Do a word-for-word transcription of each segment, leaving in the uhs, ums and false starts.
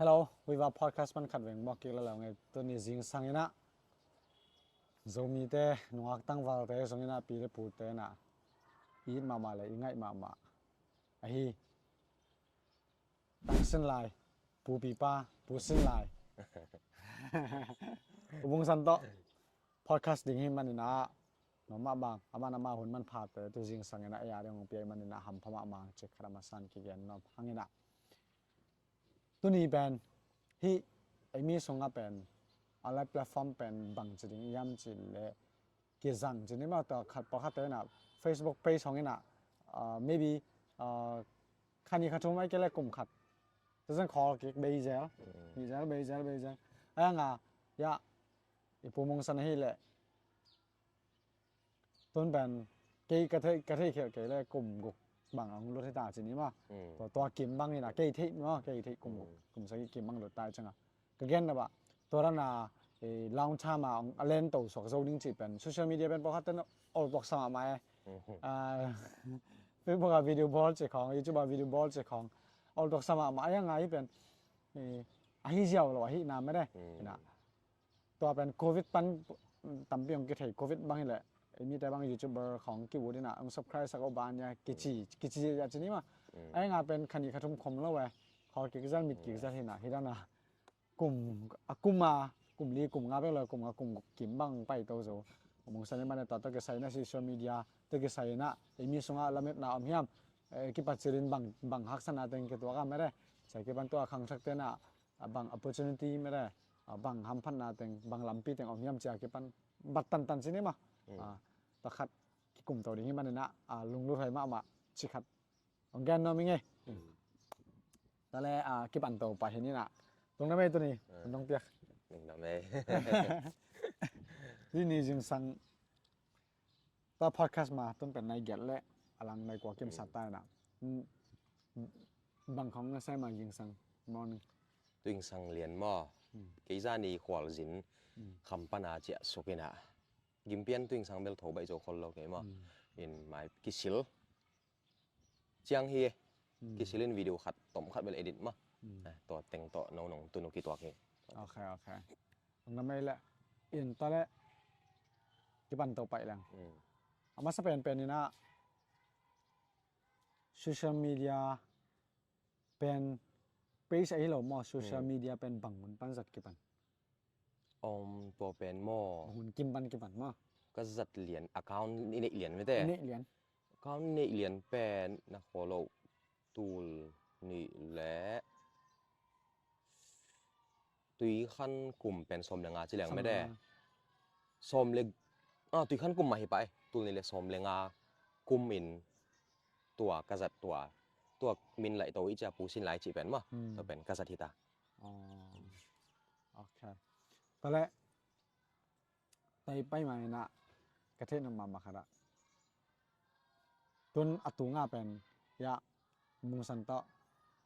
Hello, Viva Podcast pan khat veng mawk kik la lo ngei. Tuni zingsang inah Zomite nungak tangvalte zong inah pi le pute inah i it mahmah le i ngaih mahmah ahi Tang Sin Lai, Pu Pipa, Pu Sin Lai, U Bung San tawh podcast ding hi maninah, no mah bang aman ama hun man phate tu zingsang inah ei a ding hong pia hi maninah hampha mahmah cik khat a masan kigen nop hang inah. Tuni pen hih ei mi sungah pen a live platform pen bang ci ding iam ci le kizang ci ni mah, tua khat pawlkhatte inah Facebook page hong inah, ah, maybe, ah, kha ni kha thum ai ke le kum khat te zan khawl kik bei zel, bei zel, bei zel, bei zel. Ai nga ya i Pu Mung San ahi le tun pen kei ka thei, ka thei khial kei le kum guk bang ang lut hi ta ci ni mah. Tua, tua kim bang inah kei thei mah, kei thei kum guk, kum sagih kim bang lut ta i cianga ka gen na bah. Tua rana, eh, long time a ong a len to suak zo ding ci pen social media pen pawlkhat ten ol tuak sa mahmah e. Ah, Facebook a video bawl ci khong, YouTube a video bawl ci khong ol tuak sa mahmah a, ai nga hi pen, eh, ahi ziau lo ahi na mede. Ina tua pen covid pan tampi hong kithei, covid bang hileh ei mite bang YouTuber khong kiu dinah hong subscribe sak uh ban ya kici, kici ya ci ni mah. Ai nga pen kha ni kha thum khom lo e, khawl kik zal, mit kik zal hinah hi dana kum a, kum a, kum li kum nga bek lo, kum nga kum kim bang pai to zo. Kum hong san i mane tua tawh kisai na social media tawh kisai na ei mi sungah lametna om hiam? Eh, kipat cilin bang, bang haksana teng kituak a mede. Sai kipan tua khangthak tena a bang opportunity mede, a bang hamphatna teng, bang lampi teng om hiam cia kipan bat tantan ci ni mah. Ah, pakhat kikum to ding hi maninah, ah, lunglut hai mahmah ci khat hong gen nuam ing ei. Tale, ah, kipan to pah hi ninah. Tung na mei tuni, tung piak. Ning na mei. Tuni zingsang ta podcast ma tun pen nai giat le a lang nai kua kim sat ta na. Bang khong na sai ma zingsang morning. Tu zingsang lian maw. Kei zani khualzin kham pana ciah suk inah. Gimpian tu zingsang bel tho baih zo khol lo kei maw. In mai kisil ciang hi. Kisilin video khat tom khat bel edit mah. Eh, tua teng tawh no nong tunu kituak hi. Ok, ok. Nong na mei le in ta le kipan to paih leng. A masa penpen inah social media pen page ahi lo maw, social media pen bang hun pan zat kipan? Om, tua pen maw, bang hun kim pan kipan maw? Ka zat lian account i neih lian mete. I neih lian. Account i neih lian pen na khaw lo tul nih le tui khan kum pen sawm le nga ci leng mete. Sawm le, ah, tui khan kum mah hi pah e. Tul nih le sawm le nga kum in tua ka zat tua, tua min laih to i cia Pu Sin Lai cih pen maw. Tua pen ka zat hi ta. Ok. Tale tai pai ma inah ka theih nop mahmah khat ah tun a tunga pen ya Mungsan tawh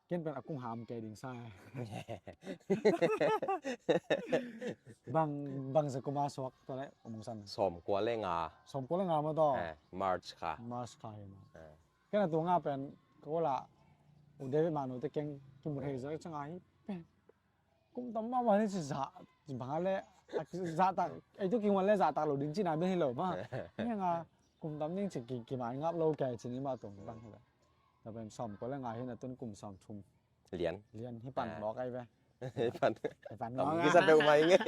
ken pen a kum ham kei ding sa e. Bang, bang za kum a suak tawh le Mungsan? Sawm kua le nga. Sawm kua le nga maw tawh? Eh, March kha. March kha hi maw? Ken a tunga pen ka kula U David Manu te keng kimu thei zak canga hi pen kum tam mahmah ni ci zah, ci bang a le zahtak, ei tu kingwan le zahtak lo ding cina bel hi lo mah. Ni nga kum tam ding ci ki, kimai ngap lo kei ci ni mah tung bang hi le. Ta pen sawm kua le nga hi na tun kum sawm thum. Lian. Lian hi pan mawk ai ve. Hi pan. Hi pan mawk ai. Kisa peuh mai nge.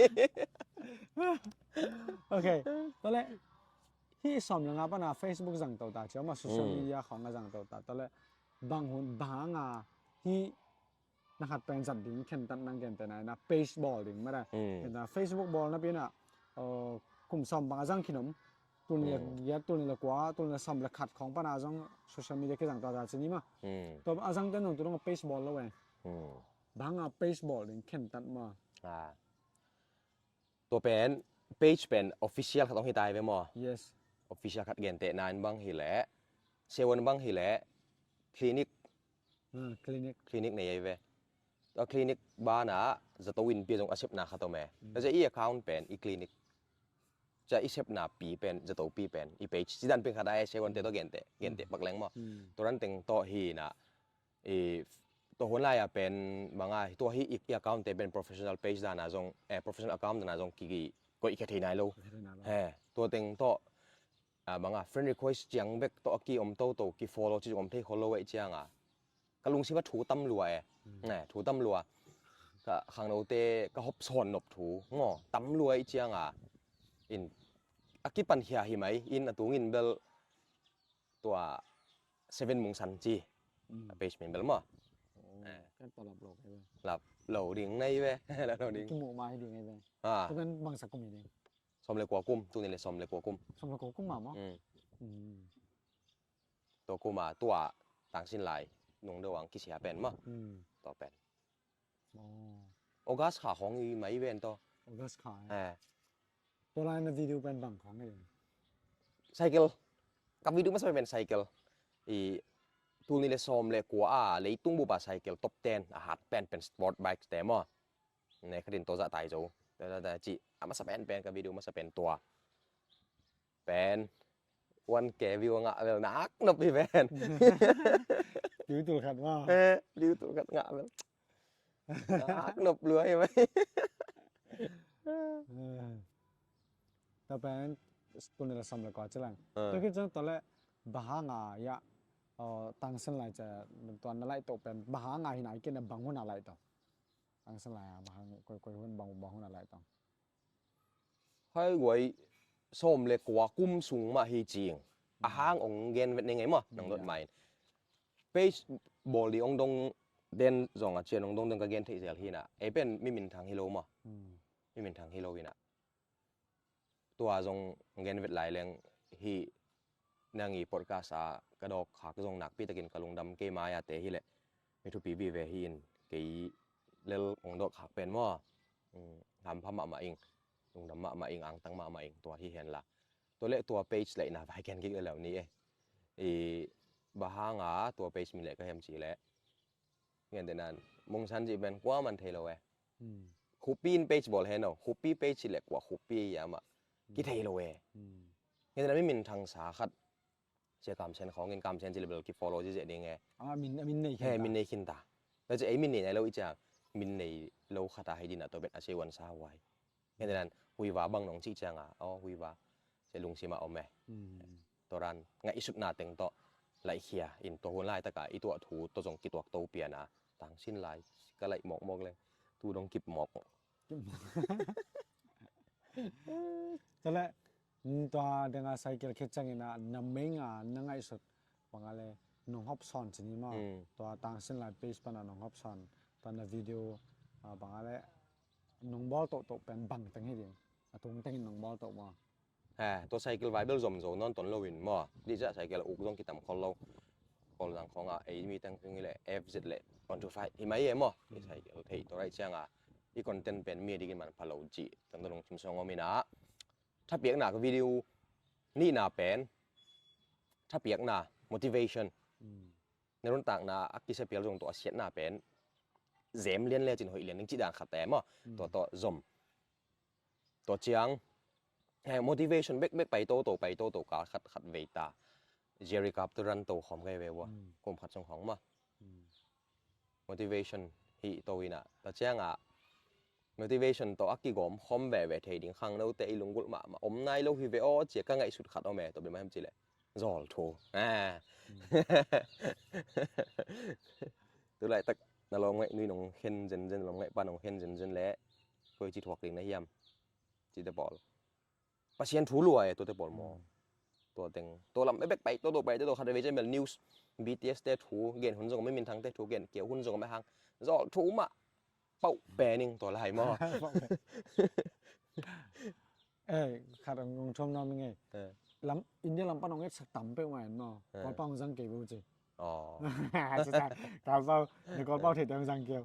Ok. Tale hi sawm le nga pana Facebook zang to ta cia mah, social media khong a zang to ta. Tale bang hun bang a hi na khat pen zat ding khentat nang kentena ina page bawl ding mara. Kenta Facebook bawl na pina, uh, kum sawm bang a zang khin om. Tul nih le giat, tul nih le kua, tul nih le sawm le khat khong pana zong social media kizang tua ta ci ni mah. Tua a zang ten nung tu dong a page bawl lo e. Bang a page bawl ding khentat mah. Tua pen page pen official khat hong hi ta hi ve maw? Yes. Official khat gentehna in bang hi leh, sewon bang hi leh, clinic. Ah, clinic. Clinic nei ahi ve. Tua clinic banah zato innpi zong a sepna khat om e. Tua cia i account pen i clinic, cia i sepna pi pen, zatopi pen i page. Cidan pen khat a e, sewonte tawh genteh, genteh pak leng maw? Tua dan teng tawh hi na, i Tua hun lai-a pen banga, tua hi i, i account te pen professional page dana zong, eh, professional account dana zong ki, ki koih khia thei nai lo. Koih khia thei nai lo. He, tua teng tawh, ah, banga friend request ciang bek tawh a ki om toto, ki follow ci zong om thei khol lo eh cianga. Ka lungsim a thu tam lua eh. Hmm. Eh, thu tam lua. Ka khangnote ka hop sawn nop thu. Ngo, tam lua eh cianga. In, a kipan khia hi mai. In a tungin bel tua Seven Mungsan ci. Mm. A page min bel maw. Oh, eh. Kan pa lap lo kai ve. Lap lo ding nai ve. Lap lo ding. Kimu ma hi ding nai ve. Ah. Tu kan bangsa kum hi ding. Som le kua kum, tu ni le som le kua kum. Som le kua kum ma maw. Mm. Mm. Tua kuma tua tangsin lai nung deuh ang kisia pen maw. Mm. Tua pen. Oh. August kha khong i mai ven to. August kha, eh. Eh. Tua lai na video pen bang khong i. Cycle. Ka video masa pen cycle. I tul ni le som le kua a leitung bupa cycle top ten a hat pen pen sport bike te maw. Ne khatin to za tai zo. Da, da, da, ci. A masa pen pen ka video masa pen tua. Pen one K view ngah vel nak nop hi pen. Liu tul khat ma. Eh, liu tul khat ngah vel. Nak nop lua hi mai. Ta pen tul ni le som le kua ci lang. Eh. Tua khit ciang tua le bang hanga ya, oh, tangsin lai ca tua na lai to pen bang hanga hi nai kina bang hun a lai to. Tangsin lai a bang hang koi koi hun bang bang hun a lai to. Hai guai som le kua kum sung mah hi cing. A hang ong gen vet ne ngei maw, nang dot main. Page bawl di ong dong den zong a cian ong dong den ka gen theih zel hi na. Ei pen mi minthang hi lo maw. Hmm. Mi minthang hi lo hi na. Tua zong gen vet lai leng hi nang i podcast a ka dawk khak zong nakpi takin ka lungdam kei mai a te hi leh. Mi thupi vive hi in kei lel ong dawk khak pen maw. Hmm, hampha mahmah ing, lungdam mahmah ing, angtang mahmah ing, tua hi hen la. Tua le tua page le ina vai ken kik le lo ni e. I bang hanga tua page min le ka hem ci le. Ngen te nan, Mungsan ci pen kua man thei lo e. Hmm. Khupi in page bawl hen o, khupi page ci le kua khupi ya ma. Ki thei lo e. Hmm. Ngen te nan mi minthang sa khat. Sia Kam Sen khong in Kam Sen ci le bel ki follow ci zia ding e. Ah, min, min nei khin ta. He, min nei khin ta. Tua ci ei min nei nai lo i ciang, min nei lo khat a hei dina tua bet a sia wan sa huai. Ngen te nan, Huiva bang nong ci cianga, oh, Huiva. Sia lungsima om e. Hmm. Tua ran, ngaihsutna teng tawh, laih khia, in tua hun lai taka, i tuah thu, tua zong kituak to piana, tangsin lai, ka laih mawkmawk le, tu dong kip mawk. Tua le, mm, tua denga cycle khit ciangina, na menga, na ngaihsut, banga le, nong hop sawn cini maw. Mm. Tua tangsin lai page pana nong hop sawn, tua na video, ah, banga le, nong bawl tohtoh pen bang teng hi ding. A tung tengin nong bawl toh maw. He, tua cycle vai bel zom zo nawn ton lo in maw. Di ciah cycle a uk zong kitam khol lo. Kawlzang khawngah ei mi teng tung hi leh F Z le one two five hi mai e maw. I cycle thei tua raih cianga i content pen mi a dingin manpha lo cih teng tawh lungsim sawng om inah. Thapiakna ka video nihna pen thapiakna, motivation. Mm. Na nuntakna a kisia pial zong tua a siatna pen zem lian lecin hoih lian ding cih dan khat te maw. Mm. Tua tawh zom. Tua ciang, eh, motivation bekbek pai toto, pai toto kal khat khat vei ta. Jerry Cup tu run to khawm kai ve ua. Mm. Kum khat sung khawng maw. Mm. Motivation hi to inah. Tua ciangah motivation tawh a kigawm khawm veve thei ding khangnote i lunggulh mahmah om nai lo hi ve aw cia ka ngaihsut khat om e, tua bima hem cileh. Zawl thu. Ah. Mm. Tulaitak na lawm ngaih nui nong khen zenzen, lawm ngaih pa nong khen zenzen leh koi ci thuak ding na hiam? Cite pawl. Pasian thu lua e, tuate pawl maw. Mm. Tua teng. Tua lam bek pai, tua tua pai, tua tua khat vei cian bel news. B T S te thu, gen hun zong om e, minthang te thu, gen keu hun zong om e hang. Zawl thu mah. Pauh pen ing tua lai maw. Eh, khat ang ong thuam na mi ngei. Eh. Lam, India lam pan ong et sak tam peuh ngai maw. Eh. Kawlpau ong zang kei bu ci. Oh. Kawlpau, ni kawlpau thei te ong zang keu.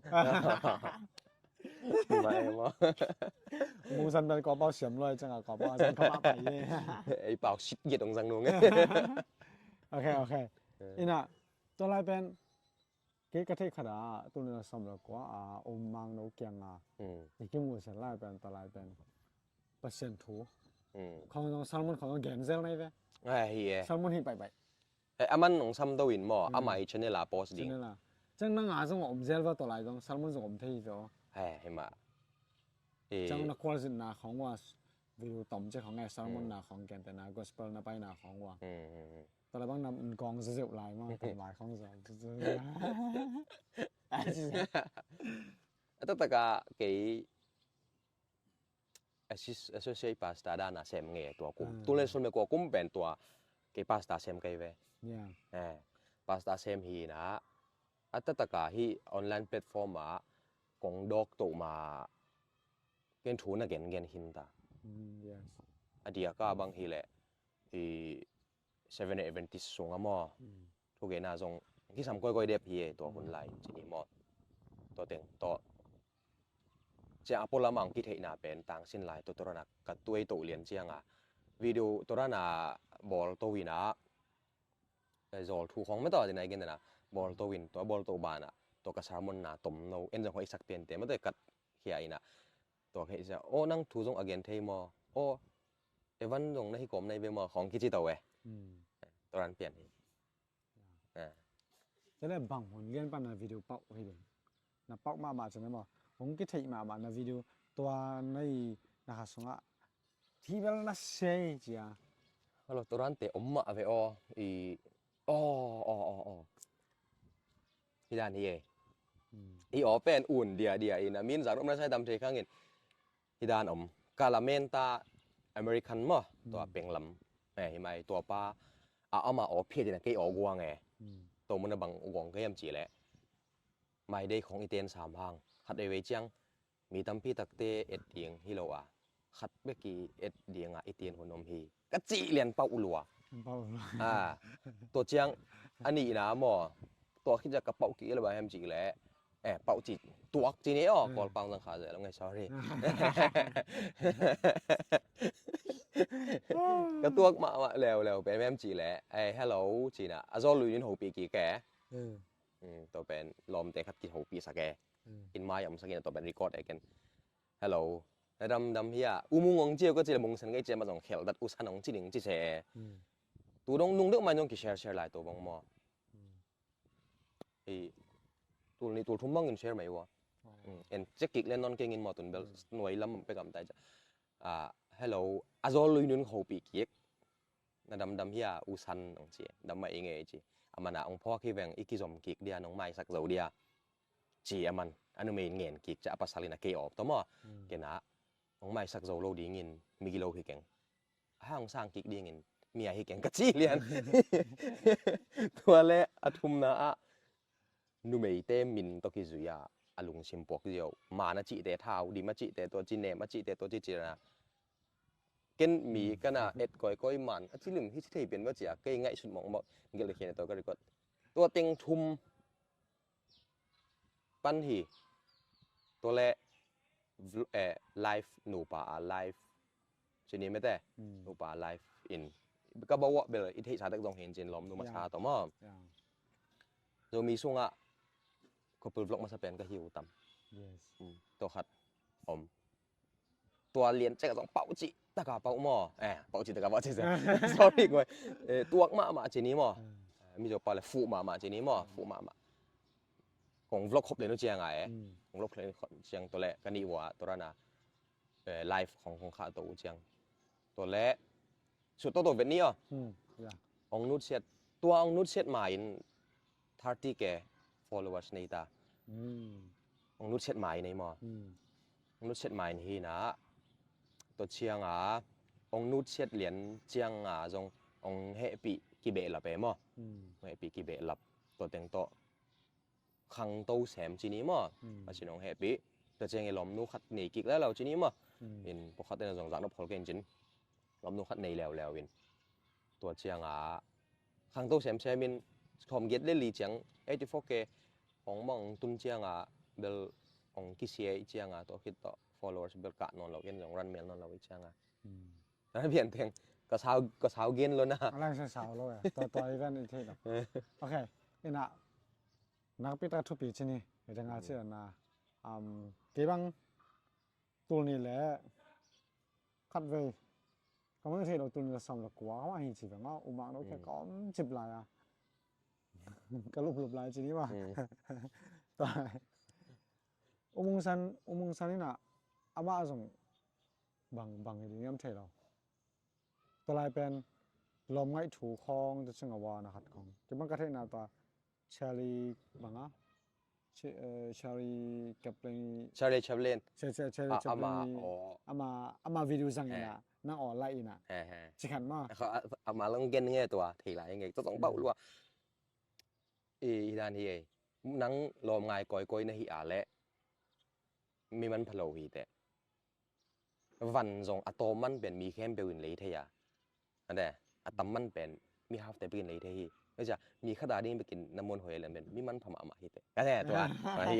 Mai maw. Mungsan pen kawlpau siam loi cang a kawlpau a zang kawlpau pai ye. Ei pau sit giat ong zang nung. Okay, okay. Eh. Ina, tua lai pen, kei ka theih khat ah, tu ni na som le kua ah, um mang no kiang ah. Hmm. I kimu sian lai pen, tua lai pen. Pasian thu. Hmm. Khong zong sermon khong zong gen zel nai ve. Ai, hi e. Sermon hi pai pai. Eh, aman nong sam do in maw, hmm, ama i channel a post ding. Channel a. Nang, nang a zong om zel va, tua lai zong sermon zong om thei hi ve aw. He, hi mah. Ciang na khualzinna khawng ua, video tom ciang khawng e, sermon na khawng, kente na gospel na paina khawng ua. Tua lai bang na gawng zezeuh lai mah, tom lai khawng zong. A taktak a kei assist, associate pastor dan a sem nge tua kum. Tul le sul me kua kum pen tua kei pastor sem kei ve. Pastor sem hi na, a taktak a hi online platform a kong dawk to ma ken thu na gen gen hin ta. A diak a bang hi le hi Seven Day Adventist sung a maw. Thugenna zong kisam koikoi dep hi e tua hun lai ci ni maw. Tua teng tawh. Cia a pualam a hong kitheihna pen tangsin lai tua, tua rana ka tuai to lian cianga video tua rana bawl to ina, eh, zawl thu khawng mah tawh a dina i gen dana bawl to in, tua bawl to bana tua ka sermon na tom no en zong hoih sak piante mah tawh kat khia ina. Tua khei sia, aw, nang thu zong a gen thei maw? Aw, Evan zong na hi kawm na hi ve maw? Khawng kici to e. Tua ran pian hi. Cale bang hun lian pan na video pauh hi ding. Na pauh mahmah cin maw? Hong kitheih mahmah na video tua na i na kha sungah thibel na sei cia. Halo, tua rante om mah ve aw. I aw, aw, aw, aw. Hi dan hi e. I aw pen un dia dia in a min zak rop na sai tam thei khangin. Hi dan om. Ka lamen ta American maw, tua penglam. Eh, hi mai tua pa a ama aw phiat in a kei aw guang e. Tua mun a bang guang kei am ci le. Mai dei khong i ten sam hang. Khat vei vei ciang mi tampi takte et ding hi lo a, khat bek i et dinga i ten hun om hi ka cih lian pauh lua. Pauh lua. Ah, tua ciang a nihna maw, tua khit ciang ka pauh kik le bang hem cih le, eh, pauh cih tuak ci ni aw, Kawlpang zang kha zeh lo ngai, sorry. Ka tuak mahmah leuleu pen hem cih le, eh, hello ci na, a zawl lui nin hopih kik e. Tua pen lawmte khat kihopih sak e. In mai a om sak in tua pen record e ken. Hello. Na damdam hi a. U Mung ong ci e, ka ci le Mung San kei ci e, ma zong khel dat U San ong ci ning ci se e. Tu dong nung deuh mai zong ki share share lai tua bang maw. Hi. Tul nih tul thum bangin share mai ua. En check kik le non kengin maw tun bel nuai lam pek am tai ca. Ah, hello. A zawl lui nun hopih kik. Na damdam hi a, U San ong ci. Dam mah i ngei ci. A man a ong phawk hi veng, i kizom kik dia, nong maisak zo dia. Ci a man, a numei in ngen kik ca, a pasal in a kei awp tawh maw. Ken a, ong maisak zo lo dingin, mi gilo hi keng. A hang sang kik dingin, mi a hi keng ka ci lian. Tua le, a thumna ah, numeite min tawh kizui a, a lungsim puak zio. Man a cihte thau, dim a cihte tua ci, nem a cihte tua ci ci na. Ken mi kana et koikoi man a cilim hi ci thei pian maw ci a, kei ngaihsut mawkmawk gelh khian a tua ka record. Tua teng thum pan hi. Tua le vl-, eh, live nupa a live. Ci ni mete. Nupa a live in. Ka bawah bel i theihsa dek zong hin cin lawm numa sa tawh maw. Zomi sungah couple vlog masa pen ka hiu tam. Tua khat om. Tua lian cek zong pauh cih taka pauh maw. Eh, pauh cih taka pauh cih. Sorry, ngoi. Eh, tuak mahmah ci ni maw. Eh, Mizo pa le fuh mahmah ci ni maw. Fuh mahmah. Kong vlog khop le nu ciang a e. Kong vlog le nu ciang tua le ka nih vua tua rana. Eh, live khong khong kha to u ciang. Tua le sut to to vet ni aw. Ong nutsiat. Tua ong nutsiat ma in thirty K followers nei ta. Ong nutsiat ma in ei maw. Ong nutsiat ma in hi na. Tua ciang a ong nutsiat lian ciang a zong ong hehpih kibehlap e maw. Ong hehpih kibehlap. Tua teng tawh khangto sem ci ni maw. A ci nong hehpih. Tua ciang i lawmnu khat nei kik lalo ci ni maw. In pawkhat in a zong zaknop khol kei in cin. Lawmnu khat nei leuleu in. Tua ciang a khangto semsem in khawm giat le li ciang eighty four K hong mawng tun ciang a bel hong kisia i ciang a tua khit tawh followers bel kah nawn lo in zong ran mel nawn lo i ciang a. Ran pian teng ka sau, ka sau gen lo na. A lai sa sau lo e. Tua, tua event i thei lo. Ok. Ina nakpi tak thupi ci ni. Ina nga ci na. Um, kei bang tul nih le khat vei. Ka mang thei lo tul nih le sawm le kua ka mang hi ci ve nga, u mang lo khe ka om cip lai a. Ka luplup lai ci ni ma. Tua U Mung San, U Mung San in ah amah zong bang bang hi ding hiam thei lo. Tua lai pen lawm ngaih thu khawng tua cing a ua na khat khawng kibang ka theihna tua Charlie banga Charlie Chaplin. Charlie Chaplin. Charlie Chaplin ama ama video zang ina nang aw lai ina. Cikhan ma ama lang gen nge tua thei lai nge tua zong bauh lua. I dan hi ei. Nang lawm ngai kawikawi na hi a leh mi man phalo hi teh. Van zong a tawm man pen mi khempeuh in lei thei a. Ane a tam man pen mi hafte bekin lei thei hi. Cia mi khat a ding bekin na muan hoi lem pen mi man pha mahmah hi teh. Ka ne tua hi.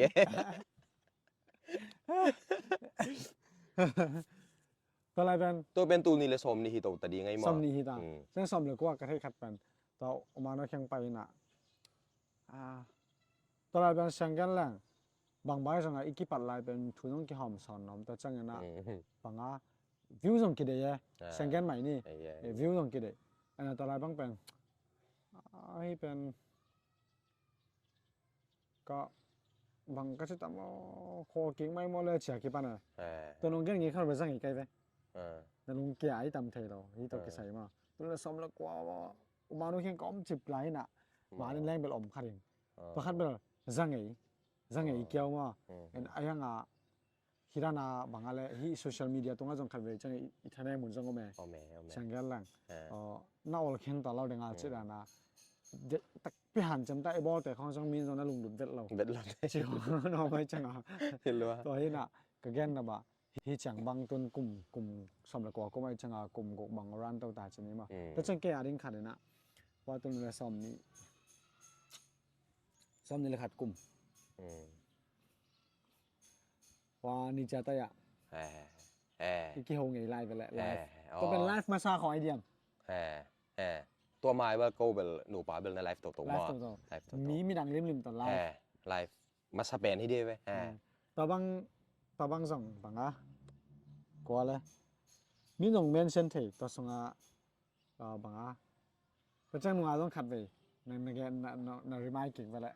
Tua lai pen tua pen tul nih le sawm nih hi to ta ding ai maw? Sawm nih hi ta. Seng sawm le kua ka thei khat pen tua uma no kheng pai ina. Tua lai pen seng gen leng bang bai zong a i kipat lai pen thu zong kihawm sawn nom ta cang ina. Banga view zong kidei e. Seng gen mai ni. View zong kidei. Ina tua lai bang pen hi pen ka bang ka ci tam aw khawl kik mai maw le cia kipan a. Tua nong gen ngei khan ve zang i kai ve. Na lung kia ai tam thei lo hi tawh kisai ma. Tua le sawm le kua uma nu khiang ka om cip lai na. Ma nin leng bel om khat in. Tua khat bel zang ei zang ei kiau ma. En ai hang a Hi dana banga le hi social media tunga zong khat vei ciang i thane mun zong ome. Siang gel lang. Na ol khen ta lo denga ci dana takpi han cem ta i bawlte khong zong min zong na lunglut vet lo. Vet lo. Ci khong no mai cianga. Tua hi na ka gen na ba hi ciang bang tun kum kum som le kua kum ai cianga kum guk bang ran to ta ci ni ma. Ta ciang ke a ding khat ina. Wa tun le som ni som ni le khat kum. Wa ni cia ta ya. I kiho ngei lai vele live. Tua pen live masa khong ai diam. Tua mai bel ko bel nupa bel na live toto ma. Live toto. Mi midang limlim to live. Live masa pen hi de ve. Tua bang tua bang zong banga kua le mi nong mention thei tua sunga banga Pachang nunga zong khat vei na na gen na na na remind kik vele.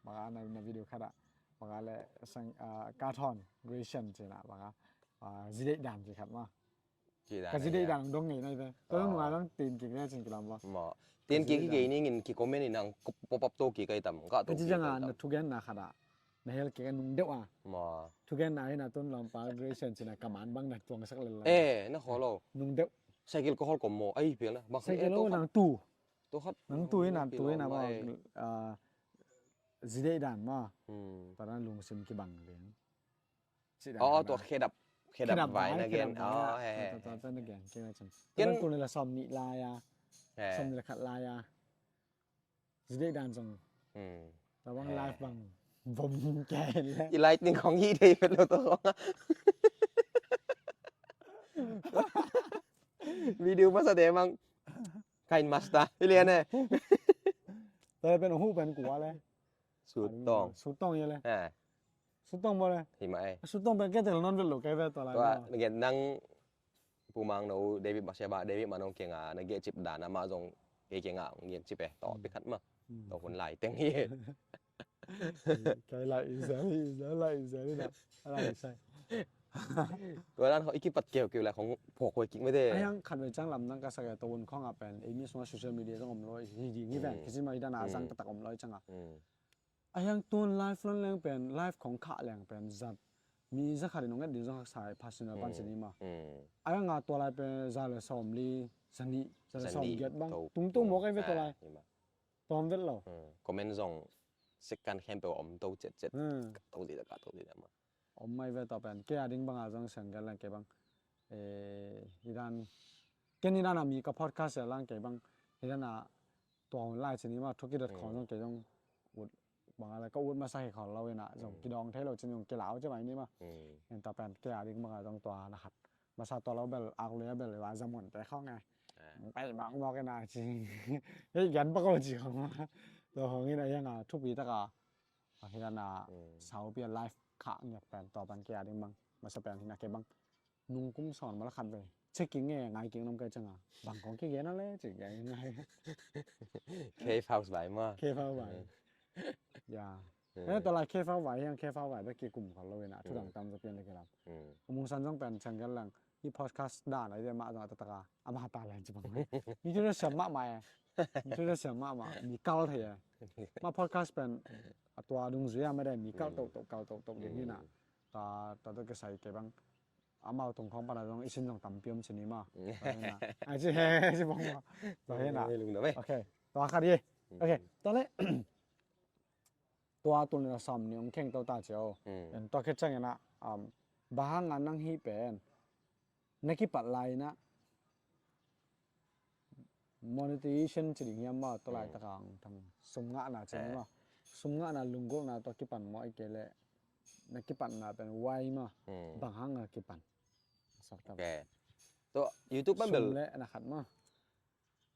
Banga na na video khat ah banga le sang ka thon Grecian cina banga zideih dan ci khat ma. Ka zideih dan dong ngei na ive. Tua nunga zong tin kik le cin kilam ba. Tin kik hi gei ning in ki comment in ang pop up to kik ai tam ka to. Ka ci janga na thugen na khat ah na hel kik a nung deuh a. Thugen na hi na tun lampa Grecian cina kaman bang na tuang sak lel. Eh na kholo. Nung deuh. Cycle ka hol ko maw ai pial na bang cycle lo nang tu. Tu khat nang tu ina tu ina ba zideih dan ma. Tara lungsim kibang leng. Oh tu khedap khedap vai na gen. Oh he. Tu tu na gen kina chan. Ken tu ni la som ni la ya. Som ni la khat la ya. Zideih dan zong. Tabang live bang vom kei le. I lightning khong hi thei pet lo to khong. Video masa de mang. Kain master. Ilian eh. Tale pen hu pen kua le. Sutong. Sutong ye le. Sutong bo le. Hi ma eh. Sutong pen ketel non vet lo kei vet to la. Tua ngen nang Pu Mang no David Maseba David Manong kianga na geh cip dan ama zong kei kianga hong geh cip eh tawh pi khat ma. Tawh hun lai teng hi. Kai lai izal izal lai izal ina. Lai sai. Tua dan ho ikipat keu keu lai khong phok hoi kik mete. Ayang khat ve chang lam nang ka sak eh tawh hun khong a pen ei mi sunga social media zong om lo hi ding hi ven kisi ma hi dan a zang tatak om lo hi chang a. Ahiang tun live lon leng pen live khong khah leng pen zat mi za khat in ong et ding zong haksa personal pan sini ma. Ahiang a tua lai pen za le sawm li za nih za le sawm giat bang tungtung mawk ai ve tua lai. Tawm vet lo. Comment zong second khempeuh om to cet cet. Ka to dida ka to dida ma. Om mai ve tua pen kei a ding banga zong siang gel leng kei bang. Hidan ken hidan a mi ka podcast lang kei bang hidan a tua hun lai cini ma thuki dot khong zong kei zong ut banga le ka ut masa hi khol lo ina zong kidong thei lo cini zong kilau ci mai ni ma. En tua pen kei a ding banga zong tua na khat masa tua lo bel ak lui a bel va zamon te khong e. Pai bang mawk ina ci hei gan bako ci khong ma. Tua khong ina hiang a thupi taka Ahi dan a saupi a live khah ngiat pen tua pan kei a ding bang masa pen hina kei bang nungkum sawn mala khat vei checking e, ngaiking nam kai changa. Bang kong kigen a le, checking ngai. K five vai ma. K five vai. Ya. Tua lai K five vai hiang, K five vai bek kikum kha lo ina, thudang tam zaw pian le kilam. Mung San zong pen chang gel lang. I podcast dan ai de ma zong a tataka. Ama ta len ci bang. Mi tu siam mahmah e. Mi tu siam mahmah. Mi kal thei e. Ma podcast pen a tua dungzui a mede mi kal tok tok kal tok tok ding hi na. Ta ta ta kisai ke bang. Amau tung khong pana zong i sin zong tampi om ci ni ma. Ai ci he ci bang ma. Tua hi na. Okay. Tua khat hi. Okay. Tua le. Tua tul ni na sam ni ong kheng to ta ci o. Tua khe chang ina. Bahang a nang hi pen. Na kipat lai na. Monetization ci ding hiam ma tua lai taka ang thang sum ngahna ci ma. Sum ngahna lunggulhna tua kipan maw i kei leh na kipatna pen why ma. Bang hang a kipan. Sak tam. Tua YouTube pan bel sum le na khat ma.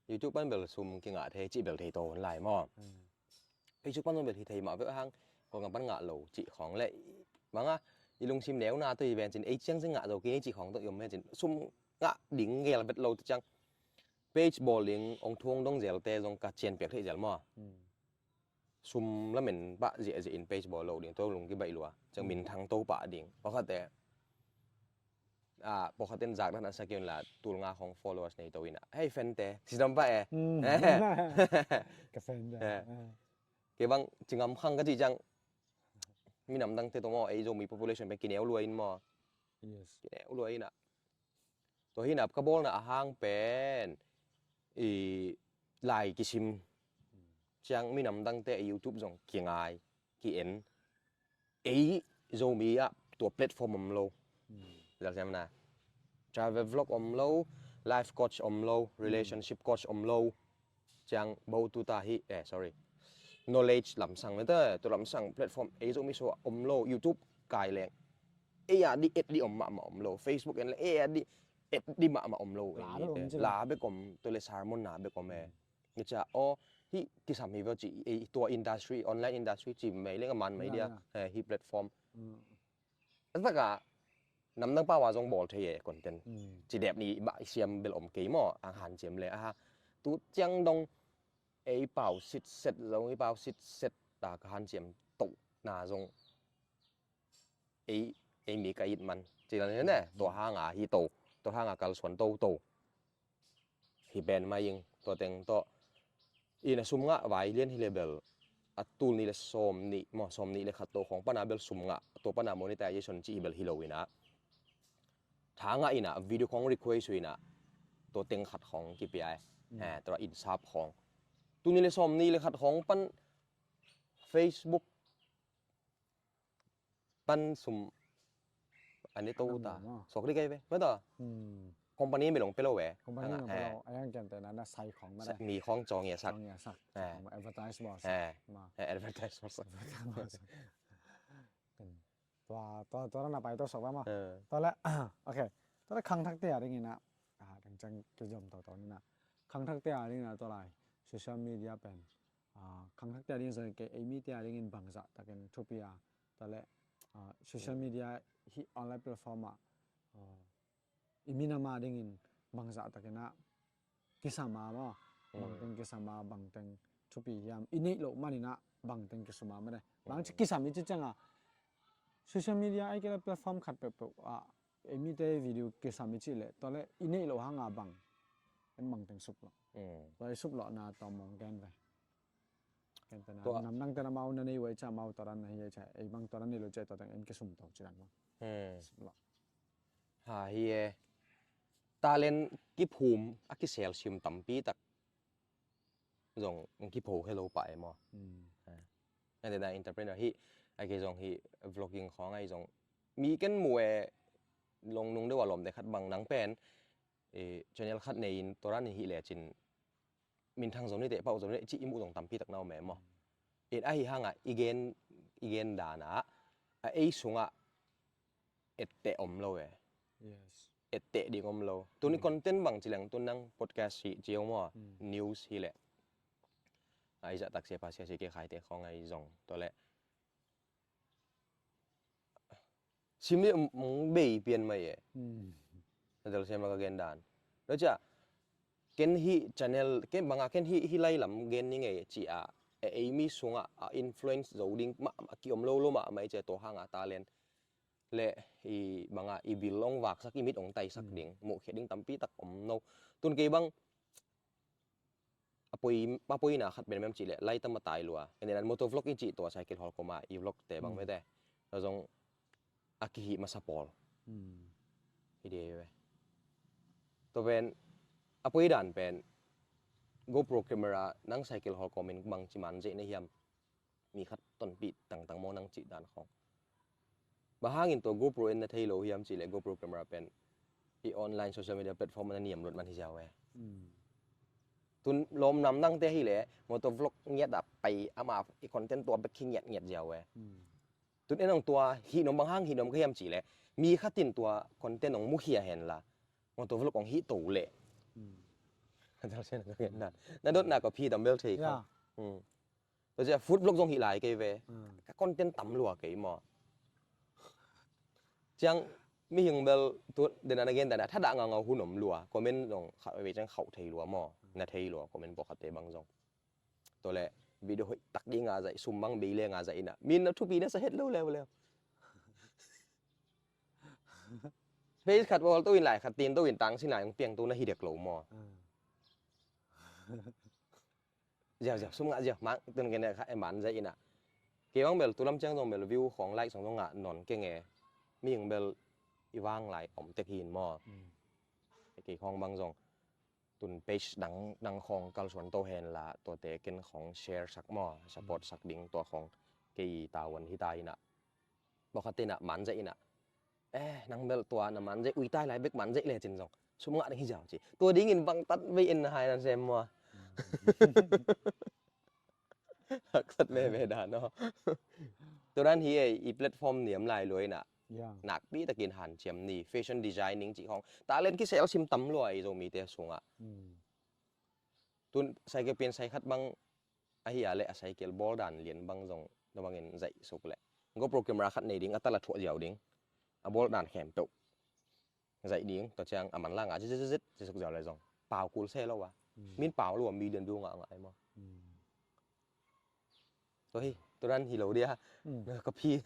YouTube pan bel sum kingah thei cih bel thei to lai maw. Facebook pan zong bel hi thei mah veh hang, Kawlgam pan ngah lo cih khawng le bang a i lungsim neuna tawh i ven cin ei ciang cin ngah zo kei cih khawng tawh i om ven cin sum ngah ding gel vet lo tawh ciang page bawl ding ong thu ong dong zelte zong ka cian piak theih zel maw. Sum lamen pah ziahziah in page bawl lo ding tawh lung kibaih lua ciang minthang to pah ding pawlkhatte. Pawlkhat in zak dan a sak in la tul nga khong followers nei to in a hei fan te si dam pah e. Ka fan te. Kei bang cingam khang ka cih ciang minam dangte tawh maw ei Zomi population pen kineu lua in maw. Kineu lua in a. Tua hi na ka bawlna a hang pen i lai kisim ciang minam dangte i YouTube zong kingai ki-en. Ei Zomi ah tua platform om lo. Lalsiamna travel vlog om lo, life coach om lo, relationship coach om lo. Ciang bo tu ta hi eh sorry, knowledge lamsang mete tu lamsang platform ei Zomi so om lo. YouTube kai leng ei a di et di om mahmah om lo. Facebook en le ei a di et di mahmah om lo. La bek om tu le sermon na bek om e. Ni cia aw hi kisam hi veu ci ei tua industry, online industry ci mei leng a man mei dia hi platform. A taka namdang pau a zong bawl thei e content. Ci dep ni bah i siam bel om kei maw ang hanciam le aha. Tu ciang dong ei pau sitset zong i pau sitset ta ka hanciam tohna zong ei ei mi ka it man ci la ne tua hanga hi to, tua hanga kalsuan toto. Hi pen mai ing tua teng tawh ina sum ngah vai lian hi le bel a tul nih le sawm nih maw sawm nih le khat tawh khawng pana bel sum ngah tua pana monetization ci hi bel hi lo ina. Tha ngah ina video khawng request uh ina tua teng khat khawng kipia e. Tua insap khawng tul nih le sawm nih le khat khawng pan Facebook pan sum ani to ta. Suak dik ai ve mata. Company mi long pelo ve. Company mi long pelo ai ang kian te na na sai khong ma da. Mi khong chong ya sak. Chong ya sak. Advertise bos. Advertise bos. Tua tua tua na pai to sok ba ma. Tua le okay. Tua le khang thak te a ding ina. Dang chang ke jom to to ni na. Khang thak te a ding na tua lai social media pen. Khang thak te a ding zong ke ei mi te a dingin bangzah takin thupi a. Tua le social media hi online platform ah i minam a dingin bangzah takin ah kisam a maw. Bangteng kisam a bangteng thupi hiam i neih loh manin ah bangteng kisum a mene. Bang ci kisam i ci ciang a social media ai kei le platform khat peuhpeuh ah ei mite video kisam i cih leh tua le i neih loh hanga bang en bangteng sup loh. Tua i sup lohna tua mong gen ve. Namdang tena mau na nei wai ca mau tua dan na hi ai ca ei bang tua dan nei lo ca tua teng en kisum to ci dan mong. Sup loh. Ha hi e. Talent kiphum a kisel sim tampi tak zong kipho helo pah e maw. Ngan tena entrepreneur hi ai kei zong hi vlogging khawng ai zong mi ken mu e long nung deuh a lawmte khat bang nang pen channel khat nei in tua dan hi lecin minthang zong ni teh pau zong ni teh ci i muh zong tampi tak na om e maw. In ahi hanga i gen i gen dana a ei sungah etteh om lo e. Etteh ding om lo. Tuni content bang ci leng tun nang podcast hi ci ong maw. News hi leh a i zah tak sia pa sia si ke khaite khawng ai zong tua leh sim leh mong bei pian mai e. Na telsiam lo ka gen dan. Lo cia, ken hih channel, ken banga ken hih, hih lai lam gen ni ngei ci a, e, ei mi sungah a influence zo ding mahmah, kiom lo lo mahmah i cia, tua hanga talent le i banga i bil ong vaksak, i mit ong taisak ding, muhkhiat ding tampi tak om no. Tun kei bang a poi, a poina khat pen mem cih leh laitam a tai lua. Ken ina motovlog i cih tua cycle hawl koma i vlog te bang mete. Tua zong a kihih masa pawl. Hi dei ve. Tua pen a poi dan pen GoPro camera nang cycle hawl komin bang ci man zeih na hiam. Mi khat tonpih tangtang maw nang cih dan khawng. Bang hangin tua GoPro in na thei lo hiam cih leh GoPro camera pen i online social media platform a na niam luat man hi ziau e. Tun lawm nam nangte hi leh motovlog ngiat a pai ama i content tua bek hi ngiat ngiat ziau e. Tun en ong tua hih nong bang hang hih nong ka hiam cih leh mi khat in tua content ong mukhia hen la motovlog ong hih to leh. Na dotna ka phi tam bel thei kha. Tua cia food vlog zong hih lai kei ve. Ka content tam lua kei maw. Ciang mihing bel tu dena na gen dana thadah ngaungau hun om lua. Comment zong kha ve ciang khauh thei lua maw. Na thei lua comment pawlkhatte bang zong. Tua leh video hoih tak ding a zaih, sum bang bei leng a zaih ina. Min na thupi na sa het lo leuleu. Page khat bawl to in lai khat tin to in tang sin lai ong piang to na hi dek lo maw. Ziau ziau sum ngah ziau mang tun kene kha eman zaih ina. Kei bang bel tu lam ciang zong bel view khawng like song zong ngah non kenge. Mihing bel i vang lai om tek hin maw. Kei khawng bang zong tun page dang dang khawng kalsuan to hen la tuate ken khawng share sak maw support sak ding tua khawng kei tavuan hi ta ina. Bawkhat te ina man zaih ina. Eh, nang bel tua na man zaih ui tai lai bek man zaih le cin zong sum ngah ding hi ziau ci. Tua dingin bang tat vei in na hai nan sem maw. Haksat veve dan aw. Tua dan hi ei i platform niam lai lua ina. Nakpi takin hanciam ni fashion designing cih khawng talent kisel sim tam lua i Zomite sungah. Tun cycle pen sai khat bang ahi a leh a cycle bawl dan lian bang zong na bangin zaih suk leh GoPro camera khat nei ding a tala thuah ziau ding a bawl dan khempeuh. Zaih ding tua ciang a man la nga zizizizit zisuk ziau le zong pau kul se lo a. Min pau lo a million view nga nga ai maw. Tua hi tua dan hi lo dia. Ka phi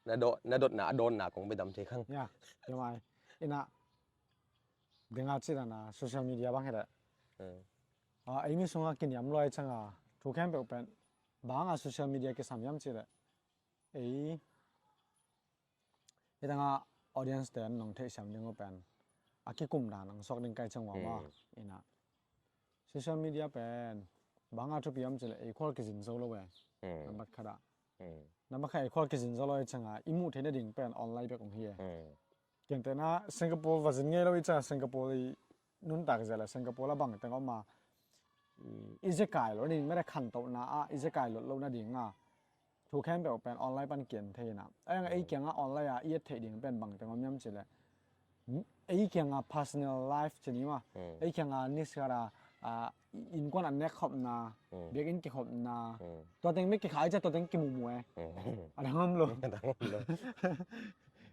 na dotna a dawnna kong bedam thei khang. Ina denga ci dana social media bang hi deh. Ei mi sunga kiniam luai canga thu khempeuh pen banga social media kisam hiam ci deh. Ei Hi tanga audience ten nong theihsiam ding uh pen a kikum dan ang suak ding kai ciang uh a maw. Ina social media pen banga thupi om cileh ei khual kizin zo lo e. Nambat khat ah nambat khat ei khual kizin zo lo e cianga i muh theih nading pen online bek ong hi e. Kentena Singapore va zin ngei lo i cianga Singapore i nuntak zia le Singapore la bang teng om a i zekai lo ding mete khantohna ah i zekai lot lo nading a thu khempeuh pen online pan kian thei na. Ahi hang ei kianga online a i et theih ding pen bang teng om hiam cileh ei kianga personal life cini ma ei kianga niskara innkuan an nek khopna biakinn kikhopna tua teng bek kikhai cia tua teng kimumu e. A dang om lo.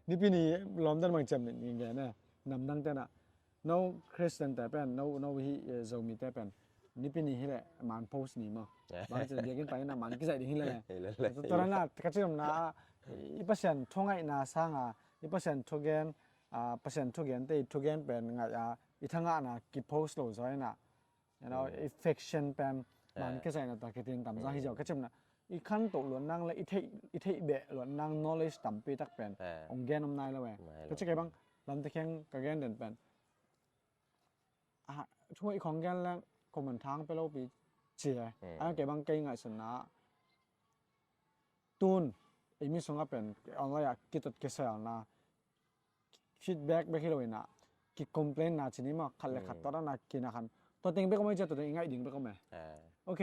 Nipi ni lawmdan bang ciam ni ngen e namdang tena no Christian te pen no no hi Zomi te pen nipi ni hileh man post ni maw. Bang ci biakinn pai na man kizaih ding hileh. Tua rana ka ci omna i Pasian thungaihna sanga i Pasian thugen Pasian thugen te i thugen pen ngaih a i thangahna ki post lo zaw ina. I faction pen man kizaihna ta kitin tam zaw hi zaw ka ci omna i khantoh luat nang le i theih beh luat nang knowledge tampi tak pen ong gen om nai lo e. Ka ci kei bang lamte kheng ka gen den pen thu i khong gen leng comment thang pe lo pi ci e. Ahi hang kei bang kei ngaihsutna tun ei mi sungah pen online ah kitot kiselna feedback bek hi lo ina ki complain na cini ma khat le khat tua dana kina khan tua teng bek om e cia tua teng i ngaih ding bek om e. Ok.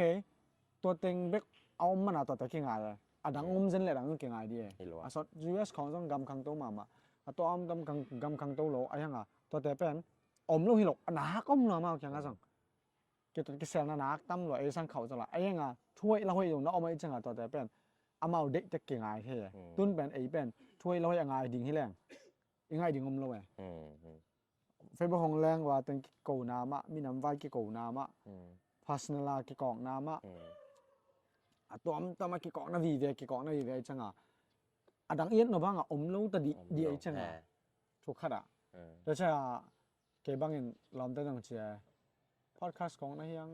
Tua teng bek a om mana tua te kingai e. A dang om zen le dang kingai di e. A sawt U S khawng zong gam khangto mahmah a tua om gam khangto lo ahi hanga tua te pen om lo hi lo a nak om lo amau kianga zong. Kiselna nak tam lo ei sang khauh zala ahi hanga thuaih la hoih zong na om ahi cianga tua te pen amau deih tek kingai he. Tun pen ei pen thuaih la hoih a ngai ding hi leng i ngaih ding om lo e. Facebook hong leng ua teng kikona mah, minam vai kikona mah, personal a kikawkna mah, a tuamtuam a kikawkna vive, kikawkna vive i cianga a dang i et nop hanga om lo ta dih, dih i cianga thu khat ah. Tua cianga kei bangin lawmte dong cia podcast kong na hiang,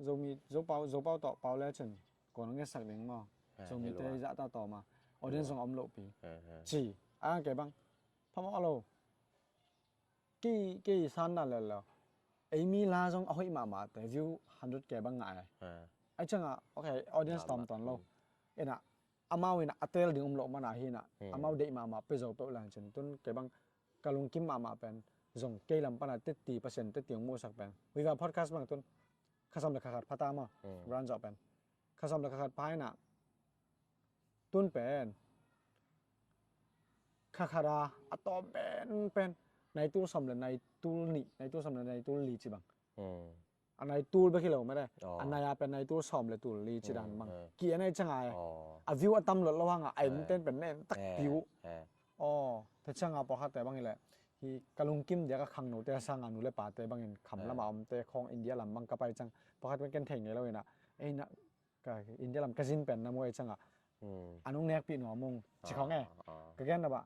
Zomi, Zopau, Zopau tawh pau le cin kong na ngetsak ding maw? Zomite i zahta tawh ma audience zong a om lohpi ci a kei bang phamawh lo. Kei, kei san na lel lo. Ei mi la zong a hoih mahmah te view hundred K bang ngai. Ai cianga okay, audience tawm tawn lo. Ina amau ina a tel ding um loh mana hi ina amau deih mahmah pe zo peuh lang cin tun kei bang ka lungkim mahmah pen zong kei lam pana tetti Pasian tetti hong muhsak pen Viva podcast bang tun khasam le khakhat phata maw? Brand zawh pen khasam le khakhat pha ina tun pen khakhat a a tawm pen pen naitul sawm le naitul nih, naitul sawm le naitul li ci bang. A naitul bek hi lo mede. A nai a pen naitul sawm le tul li ci dan bang ki a nai cianga e. A view a tam lot lo hanga a imten pen nen tak piu. Aw, te cianga pawlkhatte bang hileh hi ka lungkim dia ka khangnote a sanga nu le pate bangin kham lama omte khawng India lam bang ka pai ciang pawlkhat bang ken thei ngei lo ina eina ka India lam ka zin pen na muai cianga a nung nekpih nuam ung ci khawng e. Ka gen na bah